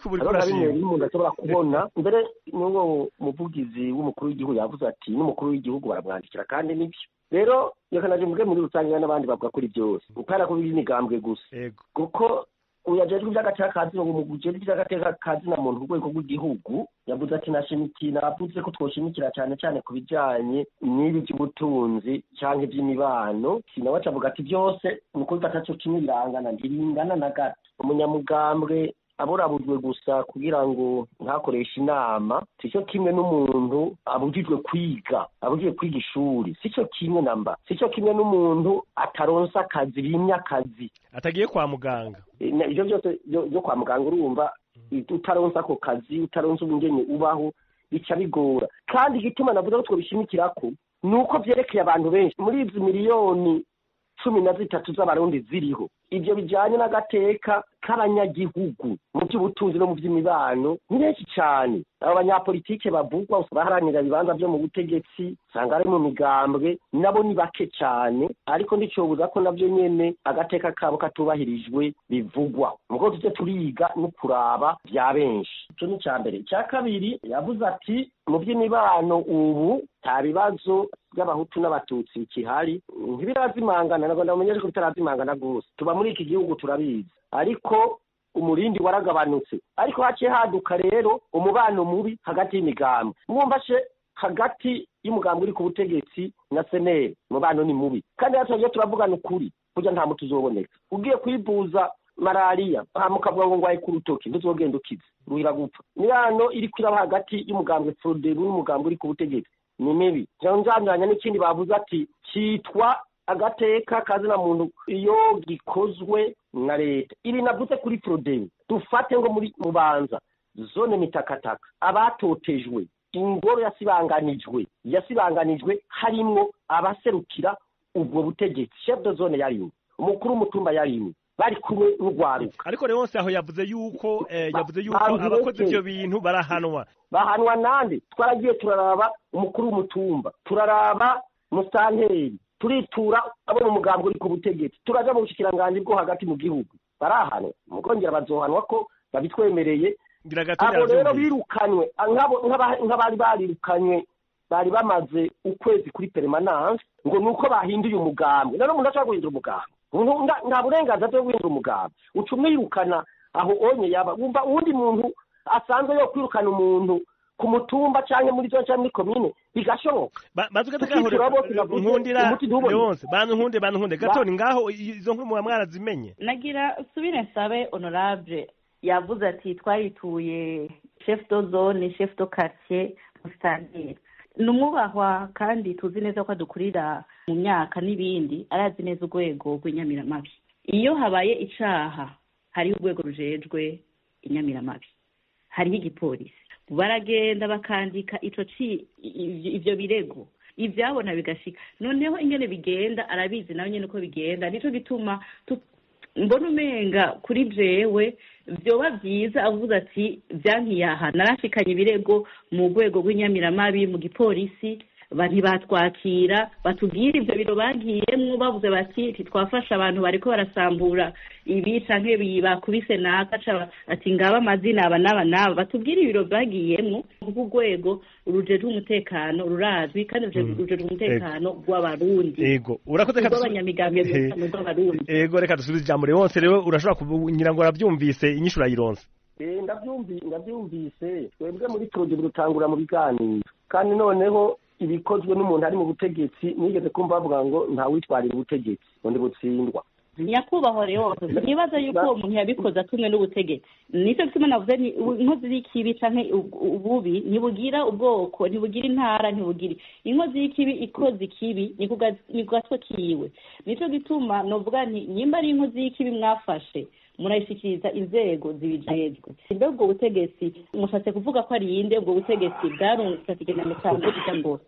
buri kurashima umuntu ashobora kubona. Mbere n'uwo muvugizi w'umukuru w'igihugu yavuze ati n'umukuru w'igihugu baramwandikira, kandi nibyo. Rero reka naje mvuge muri rusange n'abandi bavuga kuri byose, ukara kubi imigambwe gusa, kuko uyajejwe ivy'agateka ngo mugujejwe ivy'agateka na muntu ku rwego rw'igihugu yavuze ati nashimikira, navuze ko twoshimikira cyane cyane ku bijanye n'ibi by'ubutunzi canke ivy'imibano. Sinawe acavuga ati byose nuko bifata co kimwe birangana, ntiringana na gato. Umunyamugambwe aburabujwe gusa kugira ngo ntakoreshe inama, sico kimwe n'umuntu abujijwe kwiga, abujijwe kwiga ishuri, sico kimwe namba, sico kimwe n'umuntu ataronsa akazi, bimye akazi, atagiye kwa muganga. Ivyo byose byo kwa muganga urumva utaronsa ako kazi, utaronsa ubungene ubaho, bica bigora. Kandi igituma navuze ko twobishimikirako nuko vyerekeye abantu benshi muri izi miliyoni 13 z'abarundi ziriho. Ibyo bijanye n'agateka k'abanyagihugu mu by'ubutunzi no mu by'imibano ni benshi cyane. Abo banyapolitike bavugwa baharanira ibibanza byo mu butegetsi, usanga ari mu migambwe, nabo ni bake cyane, ariko ndicobuza ko navyo nyene agateka kabo katubahirijwe bivugwa. Muko tuje turiga no kuraba vya benshi. Ico ni ca mbere. Ica kabiri yavuze ati mu by'imibano ubu nta bibazo by'abahutu n'abatutsi bikihari, ntibirazimangana. Nagomba mumenyeshe ko bitarazimangana gose, tuba muri iki gihugu turabizi, ariko umurindi waragabanutse. Ariko haciye haduka rero umubano mubi hagati y'imigambwe. Mwumva she hagati y'umugambwe uri ku butegetsi na seneri, umubano ni mubi. Kandi hatugiye turavugana ukuri, burya nta muti uzoboneka. Ugiye kwivuza malaria mukavuga ngo ngwaye ku rutoki, ntuzogenda ukize, ruhira gupfa. Imibano iri kwiraba hagati y'umugambwe Frodebu n'umugambwe uri ku butegetsi ni mibi. Njanjanya n'ikindi bavuze ati citwa agateka kazina muntu iyo gikozwe na leta. Ibi navuze kuri Frodebu, dufate ngo muri Mubanza zone mitakataka abatotejwe Ingoro yasibanganijwe harimwo abaserukira ubwo butegetsi, chef de zone yarimo, umukuru w'umutumba yarimo, bari kumwe n'urwaruka. Ariko rero wose aho yavuze yuko abakoze ivyo bintu barahanwa. Bahanwa nande? Twaragiye turaraba umukuru w'umutumba, turaraba musanteri, turitura abo mu mugambwe uri ku butegetsi, turaja mu bushikiranganji bwo hagati mu gihugu, barahanwa. Mukongera bazohanwa ko babitwemereye. Abo rero birukanywe nk'abari barirukanywe bari bamaze ukwezi kuri permanence, ngo nuko bahinduye umugambwe. None umuntu ashobora guhindura umugambwe? Nta burenganzira bwo guhindura umugambwe. Uca umwirukana aho onye yaba wumva uwundi muntu asanzwe yo kwirukana umuntu ku mutumba canke muri zone canke muri komine bigashoboka. Nkundira yonse bantu gatoni ngaho izo nkuru muba mwarazimenye. Nagira subire nsabe honorable yavuze ati twarituye chef de zone, chef de quartier, musitanteri. Ni umwubahwa kandi tuzi neza ko adukurira mu myaka n'ibindi, arazi neza urwego rw'inyamiramabi. Iyo habaye icaha hariho urwego rujejwe inyamiramabi, hariho igipolisi, baragenda bakandika ico ivyo birego, ivyabona bigashika. Noneho ingene bigenda arabizi nawe nyene uko bigenda. Nico gituma mbona umenga kuri jewe vyoba vyiza avuze ati vyankiyaha narashikanye ibirego mu rwego rw'inyamiramabi mu gipolisi, ntibatwakira, batubwira ivyo biro bagiyemwo, bavuze bati titwafasha abantu bariko barasambura ibi canke bakubise naka, ati ngaba amazina aba n'aba n'aba, batubwira ibiro bagiyemwo. Kuko urwego rujejwe umutekano rurazwi kandi rujejwe umutekano rw'Abarundi. Ego, urakoze rw'abanyamigambwe rw'Abarundi. Ego, reka dusubize ijambo Leonce. Rero urashobora kugira ngo aravyumvise inyishu urayironse. Ndavyumvise. Twebwe muri Projet dutangura mu biganiro, kandi noneho ibikozwe n'umuntu ari mu butegetsi nigeze kumva bavuga ngo nta witwarira ubutegetsi ngo butsindwa. Nyakubahwa rero nibaza yuko uwo muntu yabikoze atumwe n'ubutegetsi. Nico gituma navuze ni inkozi y'ikibi canke ububi ntibugira ubwoko, ntibugira intara, ntibugira inkozi y'ikibi ikoze ikibi ni ku gatwe kiwe. Nico gituma novuga nti nyimba ari inkozi y'ikibi mwafashe murayishikiriza inzego zibijejwe. Mbe ubwo butegetsi mushatse kuvuga ko ari inde? Ubwo butegetsi bwarungutse kigenda mu ngo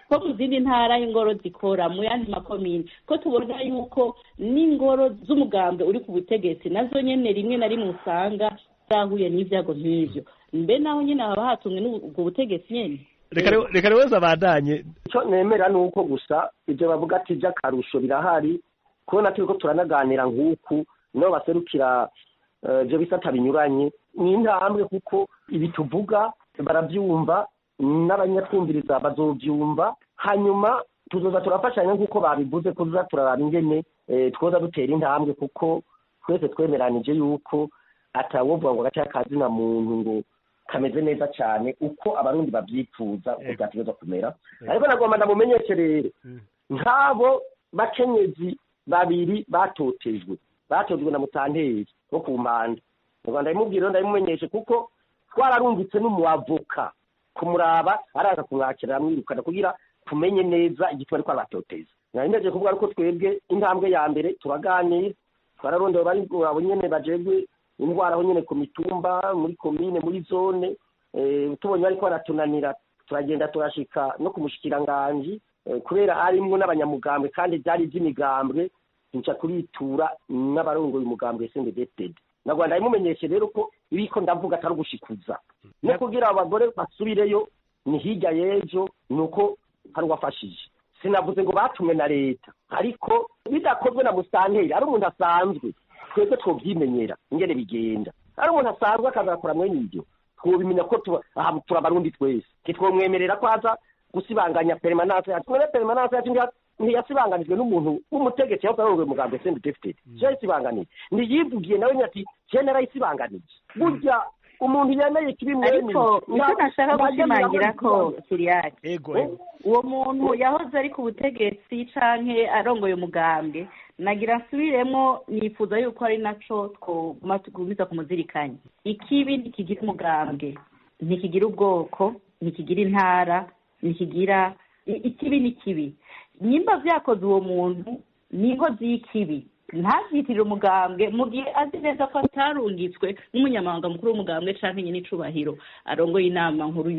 ko mu zindi ntara ingoro zikora mu yandi makomine, ko tubona yuko n'ingoro z'umugambwe uri ku butegetsi nazo nyene rimwe na rimwe usanga zahuye n'ivyago nk'ivyo. Mbe naho nyene haba hatumwe n'ubwo butegetsi nyene? Reka rero zabandanye. Ico nemera nuko gusa ivyo bavuga ati vy'akarusho birahari, kubona turiko turanaganira nk'uku no baserukira byo bisata binyuranye ni intambwe, kuko ibi tuvuga barabyumva n'abanyatwumviriza bazobyumva, hanyuma tuzoza turafashanya nk'uko babivuze, kuza turaraba ingene twoza dutera intambwe, kuko twese twemeranije yuko atawovuga ngo agace kazina muntu ngo kameze neza cyane uko Abarundi babyifuza uko byategerezwa kumera. Ariko nagomba ndamumenyeshe rero nk'abo bakenyezi babiri batotejwe na mutanteri wo ku mpanda. Ngo ndabimubwira ndabimumenyeshe kuko twararungitse n'umuavoka kumuraba, araza kumwakira aramwirukana kugira tumenye neza igituma ariko abatoteza. Nari ndaje kuvuga ko twebwe intambwe ya mbere turaganira, twararondera bari abo nyene bajejwe indwara aho nyene ku mitumba, muri komine, muri zone, tubonye ariko baratunanira turagenda turashika no kumushikiranganje, kubera harimwo n'abanyamugambwe kandi byari iby'imigambwe, nca kuritura n'abarongoye umugambwe CNDD-FDD. Nagwa ndabimumenyeshe rero ko ibiko ndavuga atari ugushikuza, no kugira abagore basubireyo ni hirya y'ejo nuko hari uwafashije. Sinavuze ngo batumwe na leta, ariko bidakozwe na musanteri ari umuntu asanzwe twebwe twovyimenyera ingene bigenda. Ari umuntu asanzwe akazakora mwene ibyo, twobimenya ko turabarundi twese. Ntitwomwemerera ko aza gusibanganya permanence yacu. Mwene permanence yacu ntiyasibanganijwe n'umuntu w'umutegetsi yahoze arongoye umugambwe CNDD-FDD. Yayisibanganije, ntiyivugiye nawe ati je narayisibanganije. Burya umuntu yemeye ikibi mwene. Ariko icyo nashaka gushimangira ko Siriyake, ego uwo muntu yahoze ari ku butegetsi canke arongoye umugambwe, nagira nsubiremo nifuza yuko ari naco twoguma tugumiza kumuzirikanya. Ikibi ntikigira umugambwe, ntikigira ubwoko, ntikigira intara, ntikigira ikibi ni kibi. Nimba vyakoze uwo muntu ni inkozi y'ikibi, Ntavyitirire umugambwe mu gihe azi neza ko atarungitswe n'umunyamabanga mukuru w'umugambwe canke nyene icubahiro arongoye inama nkuru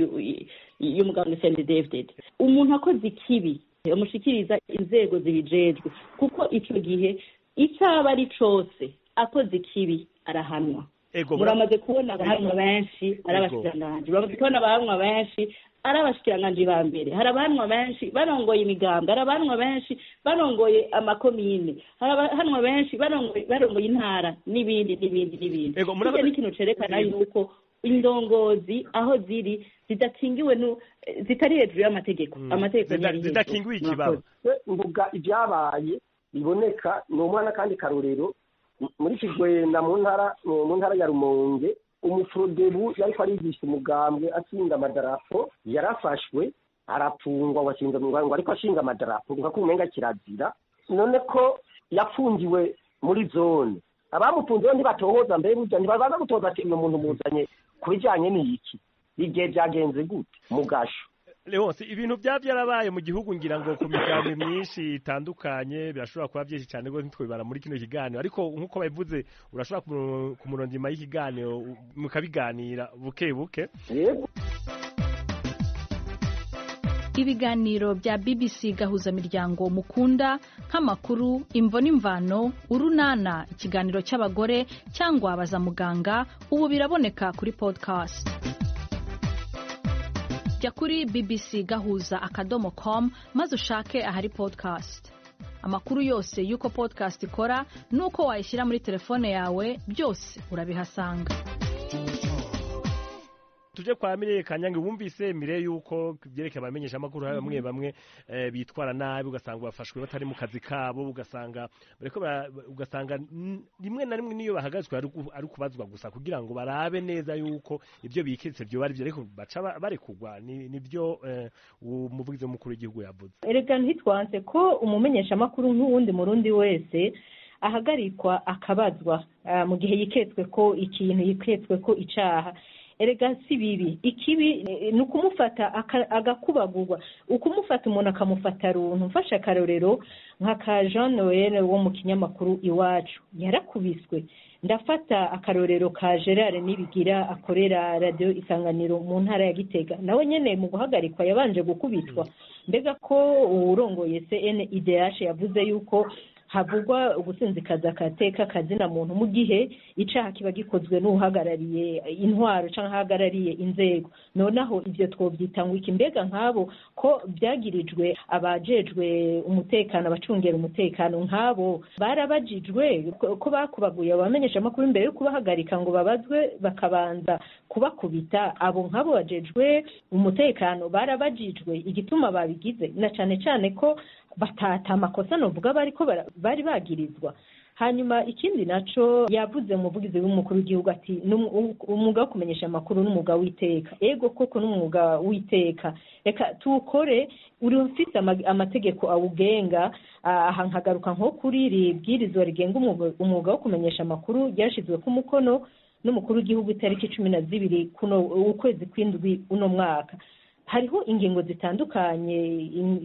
y'umugambwe CNDD-FDD. Umuntu akoze ikibi bamushikiriza inzego zibijejwe, kuko ico gihe icaba ari cose akoze ikibi arahanwa. Muramaze kubona abahanwa benshi ari abashikiranganji, muramaze kubona abahanwa benshi ari abashikiranganji ba mbere, hari abahanwa benshi barongoye imigambwe, hari abahanwa benshi barongoye amakomine, hari abahanwa benshi barongoye intara n'ibindi n'ibindi n'ibindi. Icyo ni ikintu cerekana yuko indongozi aho ziri zidakingiwe, zitari hejuru y'amategeko, amategeko zidakingiwe ikibaba. Mvuga ibyabaye biboneka ni umwana kandi karorero muri Kigwena mu ntara ya Rumonge, umufurodebu yariko arigisha umugambwe atsinda amadarapo yarafashwe arapfungwa, washinze ngo ariko ashinga amadarapo nka kumenga kirazira. None ko yafungiwe muri zone, abamufunze ntibatohoza mbere burya ntibabanza gutoza ati uyu muntu muzanye ku bijyanye n'iki, igihe byagenze gute mugasho. Leonce, ibintu byarabaye mu gihugu ngira ngo ku migambi myinshi itandukanye birashobora kuba byinshi cyane rwose ntitwibara muri kino kiganiro, ariko nk'uko babivuze urashobora ku murongo nyuma y'ikiganiro mukabiganira buke buke. Ibiganiro bya BBC Gahuza Miryango mukunda nk'amakuru, Imvo n'Imvano, Urunana, ikiganiro cy'abagore cyangwa Baza Muganga ubu biraboneka kuri podcast. Jya kuri bbcgahuza.com maze ushake ahari podcast. Amakuru yose y'uko podcast ikora n'uko wayishyira muri telefone yawe byose urabihasanga. Tuje kwa Mireye Kanyange. Wumvise Mireye yuko byerekeye abamenyesha amakuru bamwe bamwe bitwara nabi, ugasanga bafashwe batari mu kazi kabo, ugasanga bariko ugasanga rimwe na rimwe niyo bahagazwe ari kubazwa gusa kugira ngo barabe neza yuko ibyo biketse byo bari byo, ariko baca barekugwa. Nibyo umuvugizi mukuru w'igihugu yavuze. Erega ntitwanse ko umumenyesha amakuru nk'uwundi murundi wese ahagarikwa akabazwa mu gihe yiketswe ko ikintu, yiketswe ko icaha. Erega si bibi, ikibi ni ukumufata agakubagurwa, ukumufata umuntu akamufata runtu. Mfashe akarorero nka ka Jean Noel wo mu kinyamakuru Iwacu yarakubiswe, ndafata akarorero ka Gerard Nibigira akorera Radio Isanganiro mu ntara ya Gitega, nawe nyene mu guhagarikwa yabanje gukubitwa. Mbega ko uwurongoye CNIDH yavuze yuko havugwa ugusinzikaza akateka kazina muntu mu gihe icaha kiba gikozwe n'uhagarariye intwaro canke ahagarariye inzego, nonaho ivyo twovyita ngo iki? Mbega nk'abo ko byagirijwe abajejwe umutekano, abacungera umutekano, nk'abo barabajijwe ko bakubaguye abamenyesha amakuru imbere yo kubahagarika ngo babazwe bakabanza kubakubita? Abo nk'abo bajejwe umutekano barabajijwe igituma babigize, na cane cane ko batata amakosa novuga bariko bari bagirizwa? Hanyuma ikindi naco yavuze umuvugizi w'umukuru w'igihugu ati umwuga wo kumenyesha amakuru n'umwuga w'iteka. Ego koko n'umwuga w'iteka, reka tuwukore uri ufise amategeko awugenga. Aha nkagaruka nko kuri iri bwirizwa rigenga umwuga wo kumenyesha amakuru ryashizwe ku mukono n'umukuru w'igihugu itariki 12 kuno ukwezi kw'indwi uno mwaka. Hariho ingingo zitandukanye,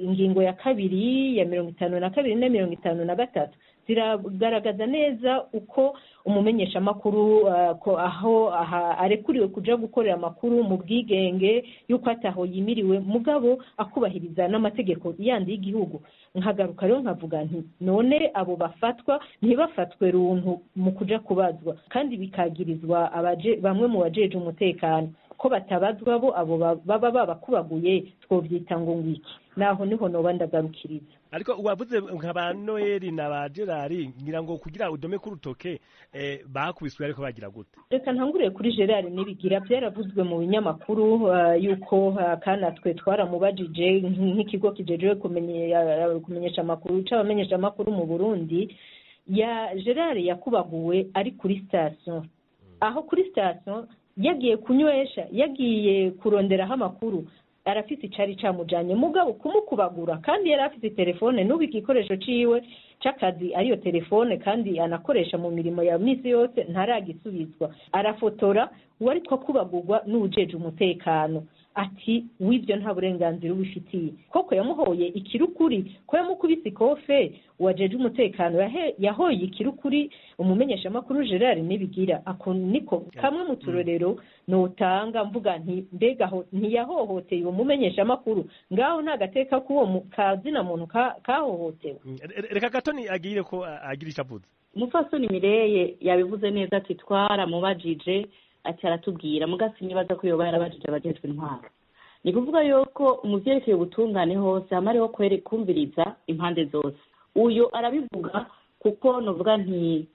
ingingo ya kabiri, ya 52 na 53 ziragaragaza neza uko umumenyeshamakuru ko aho arekuriwe kuja gukorera amakuru mu bwigenge, yuko ataho yimiriwe, mugabo akubahiriza n'amategeko yandi y'igihugu. Nkagaruka rero nkavuga nti none abo bafatwa ntibafatwe runtu mu kuja kubazwa, kandi bikagirizwa abaje bamwe mu bajeje umutekano, ko batabazwa bo abo baba babakubaguye, twovyita ngo ngwiki? Naho niho noba ndagarukiriza. Ariko wavuze nka ba Noel na ba Gerard, ngira ngo kugira udome ku rutoke bakubiswe ariko bagira gute? Reka ntangurire kuri Gerard Nibigira. Byaravuzwe mu binyamakuru yuko kana twe twaramubajije nk'ikigo kijejwe kumenyesha amakuru c'abamenyesha amakuru mu Burundi. Ya Gerard yakubaguwe ari kuri station, aho kuri station yagiye kunywesha, yagiye kuronderaho amakuru, arafise icari camujanye, mugabo kumukubagura kandi yari afise telefone, n'ubu igikoresho ciwe c'akazi ariyo telefone kandi anakoresha mu mirimo ya misi yose ntaragisubizwa, arafotora uwariko akubagurwa n'uwujejwe umutekano. Ati w'ibyo nta burenganzira ubifitiye. Koko yamuhoye ikirukuri, ko yamukubise ikofe wajeje umutekano yahoye ikirukuri umumenyeshamakuru Gerard Nibigira. Ako niko kamwe mu turorero notanga mvuga nti mbega aho ntiyahohoteye uwo mumenyeshamakuru, ngaho nta gateka k'uwo kazina muntu kahohotewe. Reka Gatoni agire ko agira icyo avuze. Umupfasoni Mireye yabivuze neza, ati twaramubajije, ati aratubwira, mugasi nibaza ko yoba yarabajije abajejwe intwaro. Ni kuvuga yuko mu vyerekeye ubutungane hose hama hariho kumviriza impande zose. Uyo arabivuga kuko novuga nti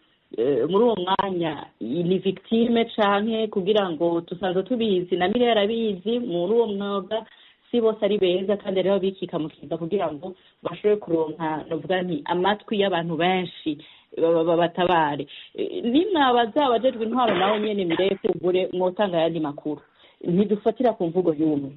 muri uwo mwanya ni victime canke kugira ngo tusanzwe tubizi na Mireye arabizi, muri uwo mwuga si bose ari beza, kandi hariho abikika mu kiza kugira ngo bashobore kuronka novuga nti amatwi y'abantu benshi babatabare. Nimwabaza abajejwe intwaro naho nyene Mireye kugure mwotanga ayandi makuru, ntidufatira ku mvugo y'umwe.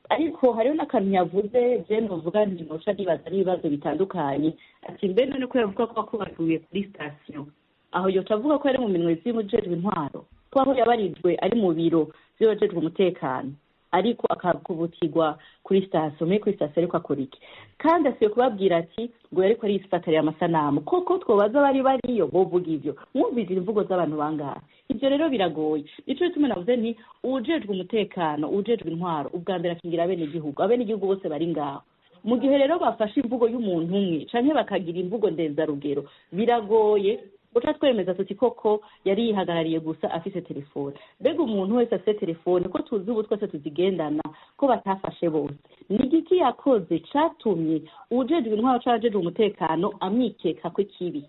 Ariko hariho n'akantu yavuze je novuga nti noca nibaza n'ibibazo bitandukanye, ati mbe none ko yavuga ko akubaguye kuri sitasiyo, aho yoca avuga ko yari mu minwe z'umujejwe intwaro, ko aho yabarijwe ari mu biro vy'abajejwe umutekano, ariko akakubutirwa kuri sitasiyo. Muri kuri sitasiyo ariko akora iki? Kandi asiye kubabwira ati ngo yariko arifatariye amasanamu. Koko twobaza bari bariyo bovuga ivyo, mwumvise imvugo z'abantu bangahe? Ivyo rero biragoye. Nico gituma navuze nti uwujejwe umutekano, uwujejwe intwaro, ubwa mbere akingira abenegihugu, abenegihugu bose bari ngaho. Mu gihe rero bafashe imvugo y'umuntu umwe canke bakagira imvugo ndenzarugero, biragoye uca twemeza tuti koko yari yihagarariye gusa afise telefone. Mbega umuntu wese afise telefone, ko tuzi ubu twese tuzigendana, ko batafashe bose, ni igiki yakoze catumye uwujejwe intwaro canke uwujejwe umutekano amwikeka ko ikibi?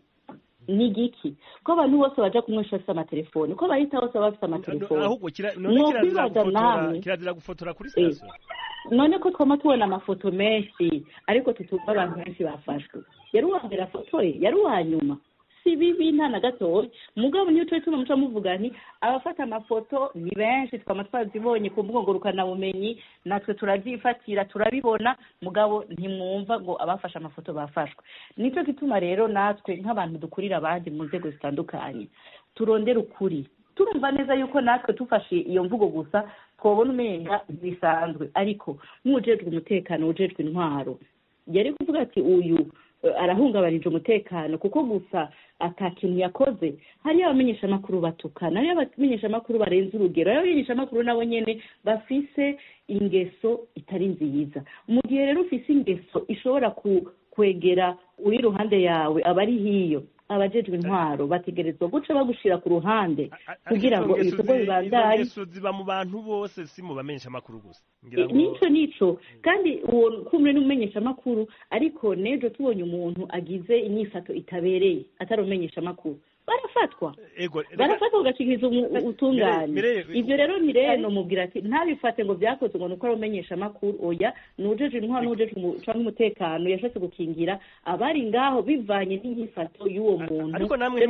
Ni igiki ko abantu bose baja kumwesha bafise amatelefone, ko bahita bose bafise amatelefone? Ahubwo kirazira gufotora kuri sitasiyo. None ko twama tubona amafoto menshi ariko tutumva abantu benshi bafashwe. Yari uwa mbere afotoye, yari uwa nyuma. Si bibi nta na gatoya. Mugabo niyo twe tuma muca muvuga nti abafata amafoto ni benshi, twama twazibonye ku mbuga ngurukanabumenyi, natwe turavyifatira turabibona, mugabo ntimwumva ngo abafashe amafoto bafashwe. Nico gituma rero natwe nk'abantu dukurira abandi mu nzego zitandukanye turondera ukuri. Turumva neza yuko natwe tufashe iyo mvugo gusa twobona umenga bisanzwe, ariko nk'uwujejwe umutekano, uwujejwe intwaro yari kuvuga ati uyu arahungabanije umutekano kuko gusa ata kintu yakoze. Hariyo abamenyeshamakuru batukana, hariyo abamenyeshamakuru barenze urugero, hariyo abamenyeshamakuru nabo nyene bafise ingeso itari nziza. Mu gihe rero ufise ingeso ishobora kwegera uri iruhande yawe abari hiyo, abajejwe intwaro bategerezwa guca bagushira ku ruhande kugira ngo ibikorwa bibandanye. Ingeso ziba mu bantu bose, si mu bamenyeshamakuru gusa. Nico kandi uwo kumwe n'umumenyeshamakuru, ariko nejo tubonye umuntu agize inyifato itabereye atari umumenyeshamakuru, barafatwa, barafatwa ugashikiriza ubutungane. Ivyo rero Mireye nomubwira ati ntabifate ngo vyakozwe ngo nuko ari umumenyeshamakuru, oya, nuwujejwe intwaro, nuwujejwe canke umutekano yashatse gukingira abari ngaho bivanye n'inyifato y'uwo muntu. Ariko namwe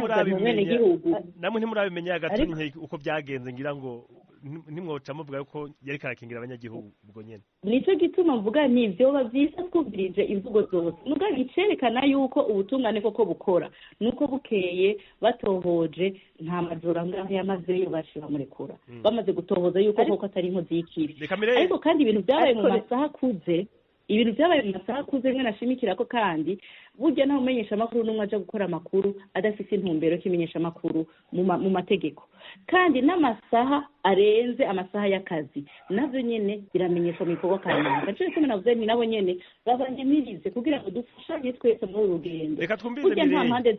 ntimurabimenya Gatoni uko byagenze, ngira ngo ntimwoca muvuga yuko yariko arakingira abanyagihugu ubwo nyene. Nico gituma mvuga nti vyoba vyiza twumvirije imvugo zose, mugabo icerekana yuko ubutungane koko bukora nuko bukeye batohoje nta majoro angahe yamazeyo baciye bamurekura, bamaze gutohoza yuko koko atari inkozi y'ikibi. Ariko kandi ibintu vyabaye mu masaha akuze, ibintu vyabaye mu masaha akuze mwe nashimikira ko kandi burya nta mumenyeshamakuru n'umwe aja gukora amakuru adafise intumbero y'ikimenyeshamakuru mu mategeko, kandi n'amasaha arenze amasaha y'akazi navyo nyene biramenyeshwa mu bikorwa kanaka. Nico gituma navuze nti nabo nyene babanyemirize kugira ngo dufashanye twese muri uru rugendo. Reka twumvirize Mireye. Burya nta mpande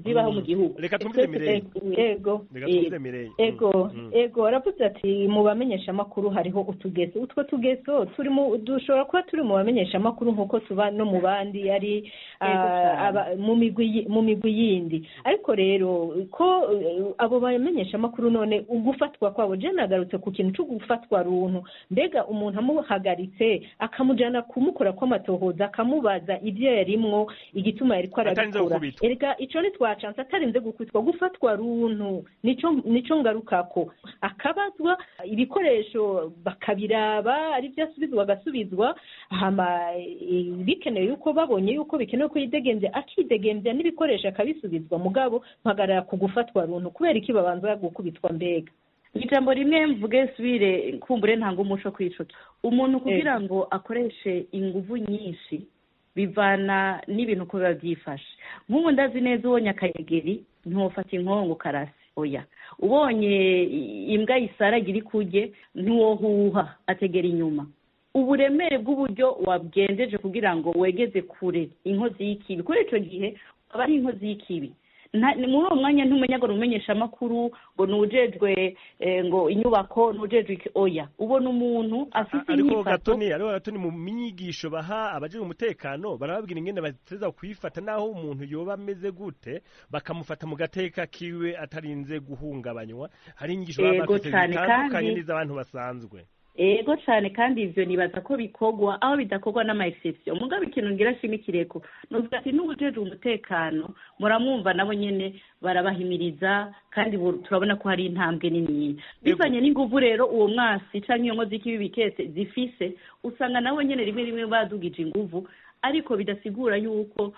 zibaho mu gihugu. Reka twumvirize Mireye. Ego. Reka twumvirize Mireye. Ego, aravuze ati mu bamenyeshamakuru hariho utugeso. Utwo tugeso turimo dushobora kuba turi mu bamenyeshamakuru nkuko tuba no mu bandi ari mu migwi yindi. Ariko rero ko abo bamenyeshamakuru none ugufatwa kwabo, je nagarutse ku kintu cyo gufatwa runtu. Mbega umuntu amuhagaritse akamujana kumukora kw'amatohoza, akamubaza ibyo yarimwo, igituma yariko arabikora, erega ico ntitwacanse atarinze gukubitwa. Gufatwa runtu nico ngarukako, akabazwa ibikoresho bakabiraba ari byo asubizwa agasubizwa, hama bikenewe yuko babonye yuko bikenewe ko yidegembya akidegembya n'ibikoresho akabisubizwa. Mugabo mpagarara ku gufatwa runtu, kubera iki babanza gukubitwa mbega? Ijambo rimwe mvuge subire kumbure ntanga umuco kwico. Umuntu kugira ngo akoreshe inguvu nyinshi bivana n'ibintu uko biba byifashe. Nk'ubu ndazi neza ubonye akayegeri ntiwofata inkongo karasi, oya. Ubonye imbwa yisaragira ikurye ntiwohuha, ategera inyuma. Uburemere bw'uburyo wabwendeje kugira ngo wegeze kure inkozi y'ikibi, kuri ico gihe aba ari inkozi y'ikibi. Muri uwo mwanya ntumenya ngo numenyesha amakuru, ngo nujejwe ngo inyubako, nujejwe oya. Ubona umuntu afite inyifato. Ariko gatoni mu minyigisho baha abajejwe umutekano barababwira ingene bateza kwifata naho umuntu yoba ameze gute, bakamufata mu gateka kiwe atarinze guhungabanywa. Hari inyigisho baba bafite zitandukanye n'iz'abantu basanzwe. Ego cyane, kandi ivyo nibaza ko bikogwa aho bidakorwa n'ama exception. Mugabo ikintu ngira shimikireko nuvuga ati n'ubujejwe umutekano muramwumva nabo nyene barabahimiriza, kandi turabona ko hari intambwe nini bivanye n'inguvu. Rero uwo mwasi canke iyo nkozi y'ikibi biketse zifise, usanga nabo nyene rimwe rimwe badugije inguvu, ariko bidasigura yuko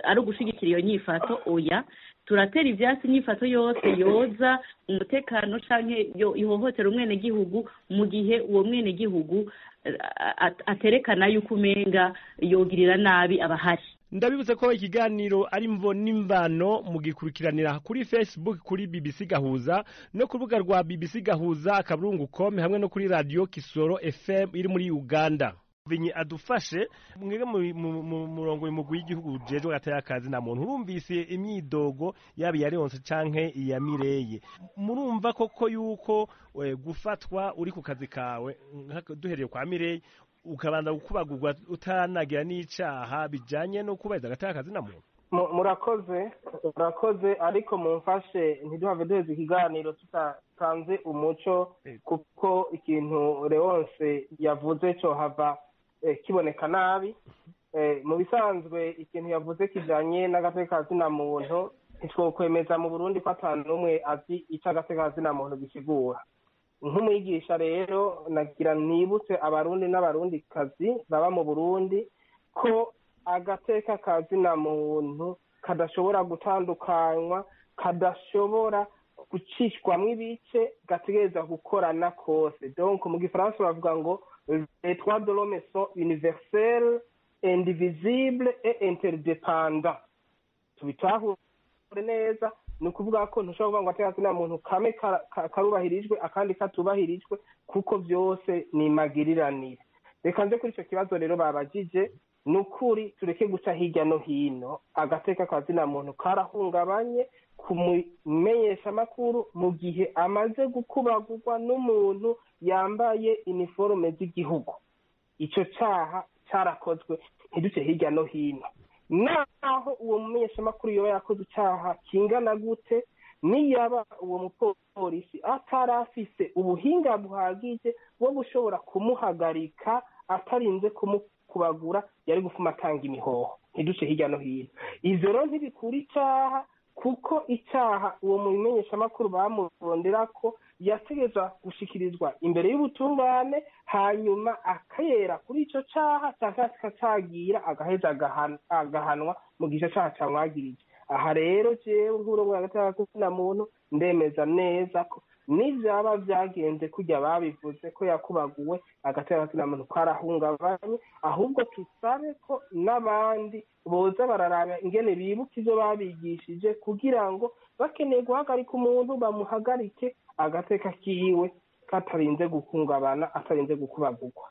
ari ugushigikira iyo nyifato, oya. Turatera ivyatsi inyifato yose yoza umutekano canke yo ihohotera umwenegihugu mu gihe uwo mwenegihugu aterekana yuko umenga yogirira nabi abahari. Ndabibutse ko ikiganiro ari mvo n'imvano mugikurikiranira kuri Facebook kuri BBC Gahuza no ku rubuga rwa BBC Gahuza akaburungu.com hamwe no kuri radio Kisoro FM iri muri Uganda. Vinyi adufashe mwege mu murongo w'umugwi w'igihugu ujejwe gataya kazi na muntu, urumvise imyidogo yaba iya Leonce canke iya Mireye, murumva koko yuko gufatwa uri ku kazi kawe, duhereye kwa Mireye, ukabanza gukubagurwa utanagira n'icaha bijanye no kubahiriza agataya kazi na muntu? Murakoze, murakoze, ariko mumfashe ntiduhave duheza ikiganiro tutatanze umuco, kuko ikintu Leonce yavuze cyo hava kiboneka nabi. Mu bisanzwe ikintu yavuze kijanye n'agateka kazina muntu, ntitwokwemeza mu Burundi ko ata n'umwe azi ico agateka kazina muntu gisigura. Nk'umwigisha rero nagira nibutse abarundi n'abarundikazi baba mu Burundi ko agateka kazina muntu kadashobora gutandukanywa, kadashobora gucishwamwo ibice, gategereza gukorana kose. Donc mu gifaransa bavuga ngo les droits de l'homme sont universels, indivisibles et interdépendants. Tubitahure neza, ni ukuvuga ko ntushobora kuvuga ngo agateka kazina muntu kamwe karubahirijwe akandi katubahirijwe, kuko byose ni magiriranire. Reka nze kuri ico kibazo rero babajije. Ni ukuri tureke guca hirya no hino, agateka kazina muntu karahungabanye kumumenyesha amakuru mu gihe amaze gukubagurwa n'umuntu yambaye iniforume z'igihugu. Ico caha carakozwe, ntiduce hirya no hino. Naho uwo mumenyesha amakuru yoba yakoze icaha kingana gute, niyaba uwo mupolisi atarafise ubuhinga buhagije bwo gushobora kumuhagarika atarinze kumukubagura, yari gufuma atanga imihoho. Ntiduce hirya no hino. Ivyo rero ntibikura icaha, kuko icaha uwo mumenyeshamakuru bamurondera ko yategerezwa gushikirizwa imbere y'ubutungane, hanyuma akayera kuri ico caha canke akacagira, agaheza agahanwa mu gihe ico caha camwagirije. Aha rero jewe nk'urongoye agateka kazina muntu ndemeza neza ko nivyaba vyagenze kurya babivuze ko yakubaguwe, agateka kazina muntu karahungabanye. Ahubwo tusabe ko n'abandi boza bararaba ingene bibuka ivyo babigishije, kugira ngo bakeneye guhagarika umuntu bamuhagarike agateka kiwe katarinze guhungabana, atarinze gukubagurwa.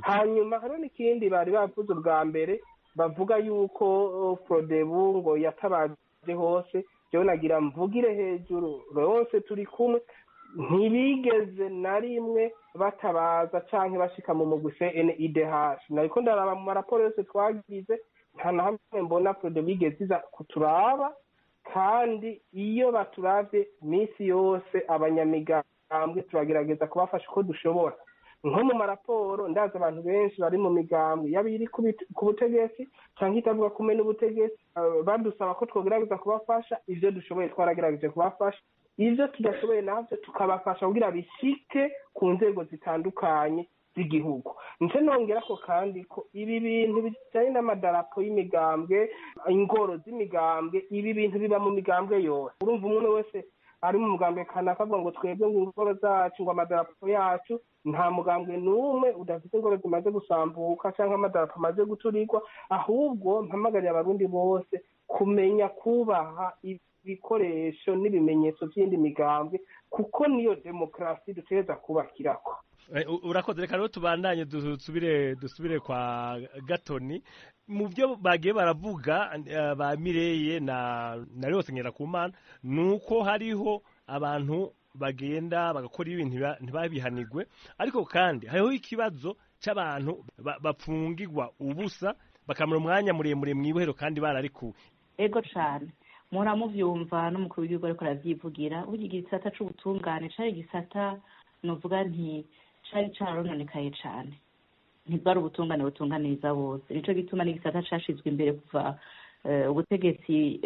Hanyuma hariho n'ikindi bari bavuze ubwa mbere, bavuga yuko Frodebu ngo yatabaje hose. Jewe nagira mvugire hejuru, Leonce turi kumwe, ntibigeze na rimwe batabaza canke bashika mu mugwi CNIDH. Nariko ndaraba mu maraporo yose twagize, nta na hamwe mbona Frodebu yigeze iza kuturaba, kandi iyo baturavye misi yose abanyamigambwe turagerageza kubafasha uko dushobora. Nko mu maraporo ndazi abantu benshi bari mu migambwe yaba iri ku butegetsi canke itavuga kumwe n'ubutegetsi, badusaba ko twogerageza kubafasha. Ivyo dushoboye twaragerageje kubafasha, ivyo tudashoboye navyo tukabafasha kugira bishike ku nzego zitandukanye z'igihugu. Nce nongerako kandi ko ibi bintu bijanye n'amadarapo y'imigambwe, ingoro z'imigambwe, ibi bintu biba mu migambwe yose. Urumva umuntu wese Ari mu mugambwe kanaka avuga ngo twebwe ngo ingoro zacu, ngo amadarapo yacu. Nta mugambwe n'umwe udafite ingoro zimaze gusambuka cyangwa amadarapo amaze guturigwa. Ahubwo mpamagarira Abarundi bose kumenya kubaha ibikoresho n'ibimenyetso by'indi migambwe, kuko niyo demokarasi dutegereza kubakirako. Urakoze. Reka rero tubandanye, dusubire kwa Gatoni. Mu byo bagiye baravuga ba Mireye na Leonce Ngendakumana, nuko hariho abantu bagenda bagakora ibintu ntibabihanigwe, ariko kandi hariho ikibazo c'abantu bapfungirwa ubusa, bakamara umwanya muremure mw'ibohero kandi bararikuwe. Ego cane, muhora muvyumva n'umukuru w'igihugu ariko aravyivugira. Burya igisata c'ubutungane cari igisata novuga nti cari carononekaye cane, ntibwari ubutungane butunganiriza bose. Nico gituma n'igisata cashizwe imbere kuva ubutegetsi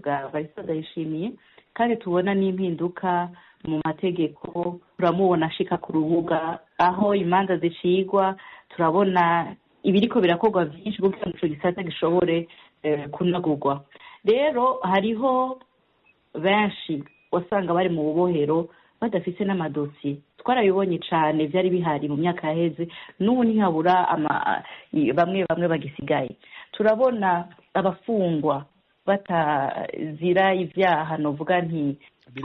bwa Evariste Ndayishimiye, kandi tubona n'impinduka mu mategeko. Turamubona ashika ku rubuga aho imanza zicigwa, turabona ibiriko birakorwa vyinshi kugira ngo ico gisata gishobore kunagurwa. Rero hariho benshi wasanga bari mu bubohero badafise n'amadosiye, twarabibonye cane, vyari bihari mu myaka yaheze, n'ubu ntihabura bamwe bamwe bagisigaye. Turabona abafungwa batazira ivyaha, novuga nti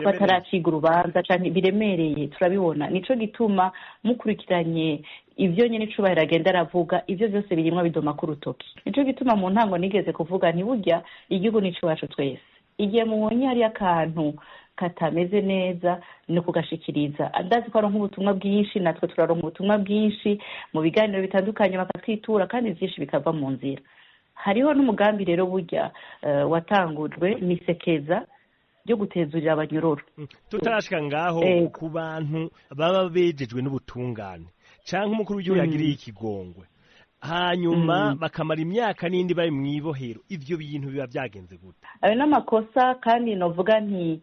bataraciga urubanza canke biremereye, turabibona. Nico gituma mukurikiranye ivyo nyene icubahiro agenda aravuga, ivyo vyose birimwo bidoma ku rutoki. Nico gituma mu ntango nigeze kuvuga nti burya igihugu ni iwacu twese. Igihe mubonye hariyo akantu katameze neza, ni ukugashikiriza. Ndazi ko aronka ubutumwa bwinshi, natwe turaronka ubutumwa bwinshi mu biganiro bitandukanye, bakatwitura kandi vyinshi bikava mu nzira. Hariho n'umugambi rero burya watangujwe n'isekeza ryo gutezurira abanyororo. Tutarashika ngaho, ku bantu baba bejejwe n'ubutungane canke umukuru w'igihugu yagiriye ikigongwe, hanyuma bakamara imyaka n'indi bari mw'ibohero, ivyo bintu biba vyagenze gute? Ayo n'amakosa, kandi novuga nti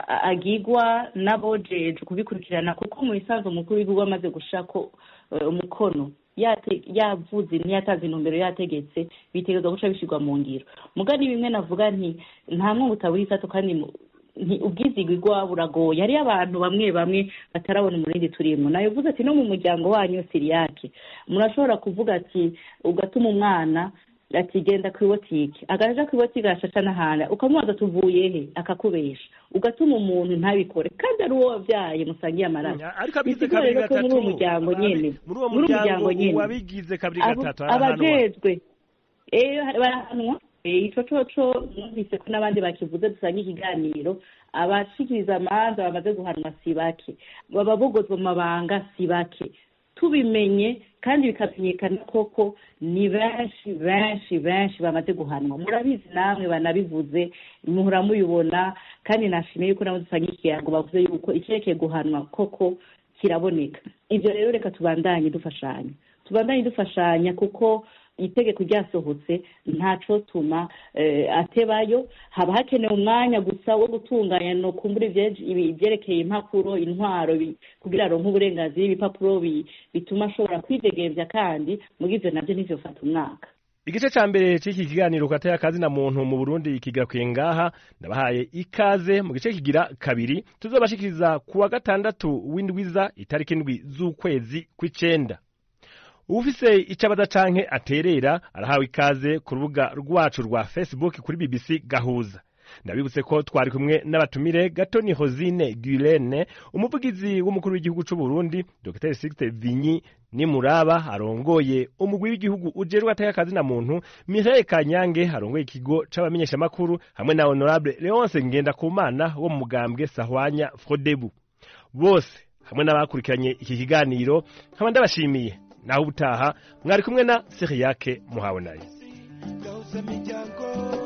agigwa n'abojejwe kubikurikirana, kuko mu bisanzwe umukuru w'igihugu amaze gushako umukono, yavuze, ntiyatanze intumbero, yategetse, bitegerezwa guca bishirwa mu ngiro. Muga ni bimwe navuga nti nta mwungu utabura isato, kandi ubwizigirwa buragoye. Hariyo abantu bamwe bamwe batarabona umurindi turimo. Nayo uvuze ati no mu muryango wanyu Siriyake murashobora kuvuga ati ugatuma umwana ati genda ku ibotike, agaja ku ibotike agashasha n'ahandi, ukamubaza tuvuye he, akakubesha. Ugatuma umuntu ntabikore kandi ari uwo wabyaye, musangiye amaraso. Ariko abigize kabiri gatatu muri uwo muryango nyene, muri uwo muryango wabigize kabiri gatatu. Abajejwe barahanwa. Ico coco numvise ko n'abandi bakivuze dusanga ikiganiro, abashikiriza amanza bamaze guhanwa si bake, baba bogozwa mu mabanga si bake. Tubimenye kandi bikamenyekana koko ni benshi benshi benshi bamaze guhanwa, murabizi namwe banabivuze, muhora mubibona. Kandi nashimiye yuko nabo dusanga ikirango bavuze yuko icyerekeye guhanwa koko kiraboneka. Ivyo rero reka tubandanye dufashanya, tubandanye dufashanya, kuko itegeko ryasohotse ntaco tuma atebayo. Haba hakenewe umwanya gusa wo gutunganya no kumbura ivyerekeye impapuro, intwaro, kugira aronke uburenganzira, ibipapuro bituma ashobora kwidegemvya, kandi muri ivyo navyo ntivyofata umwaka. Igice ca mbere c'iki kiganiro kateye akazi na muntu mu Burundi kigakwiye ngaha. Ndabahaye ikaze mu gice kigira kabiri tuzobashikiriza kuwa gatandatu w'indwiza, itariki 7 z'ukwezi kw'icenda. Ufise icabaza canke aterera arahawe ikaze ku rubuga rwacu rwa Facebook kuri BBC Gahuza. Ndabibutse ko twari kumwe n'abatumire: Gatoni Hosine Gulene, umuvugizi w'umukuru w'igihugu c'u Burundi, Dr Sixte Vinyi Nimuraba arongoye umugwi w'igihugu ujerwa ateka kazi na muntu, Mireille Kanyange arongoye ikigo c'abamenyesha makuru, hamwe na Honorable Leonce Ngendakumana wo mu mugambwe Sahwanya Frodebu. Bose hamwe n'abakurikiranye iki kiganiro nkaba ndabashimiye. Naho ubutaha, mwari kumwe na Siriyake Muhawenayo. Miryango.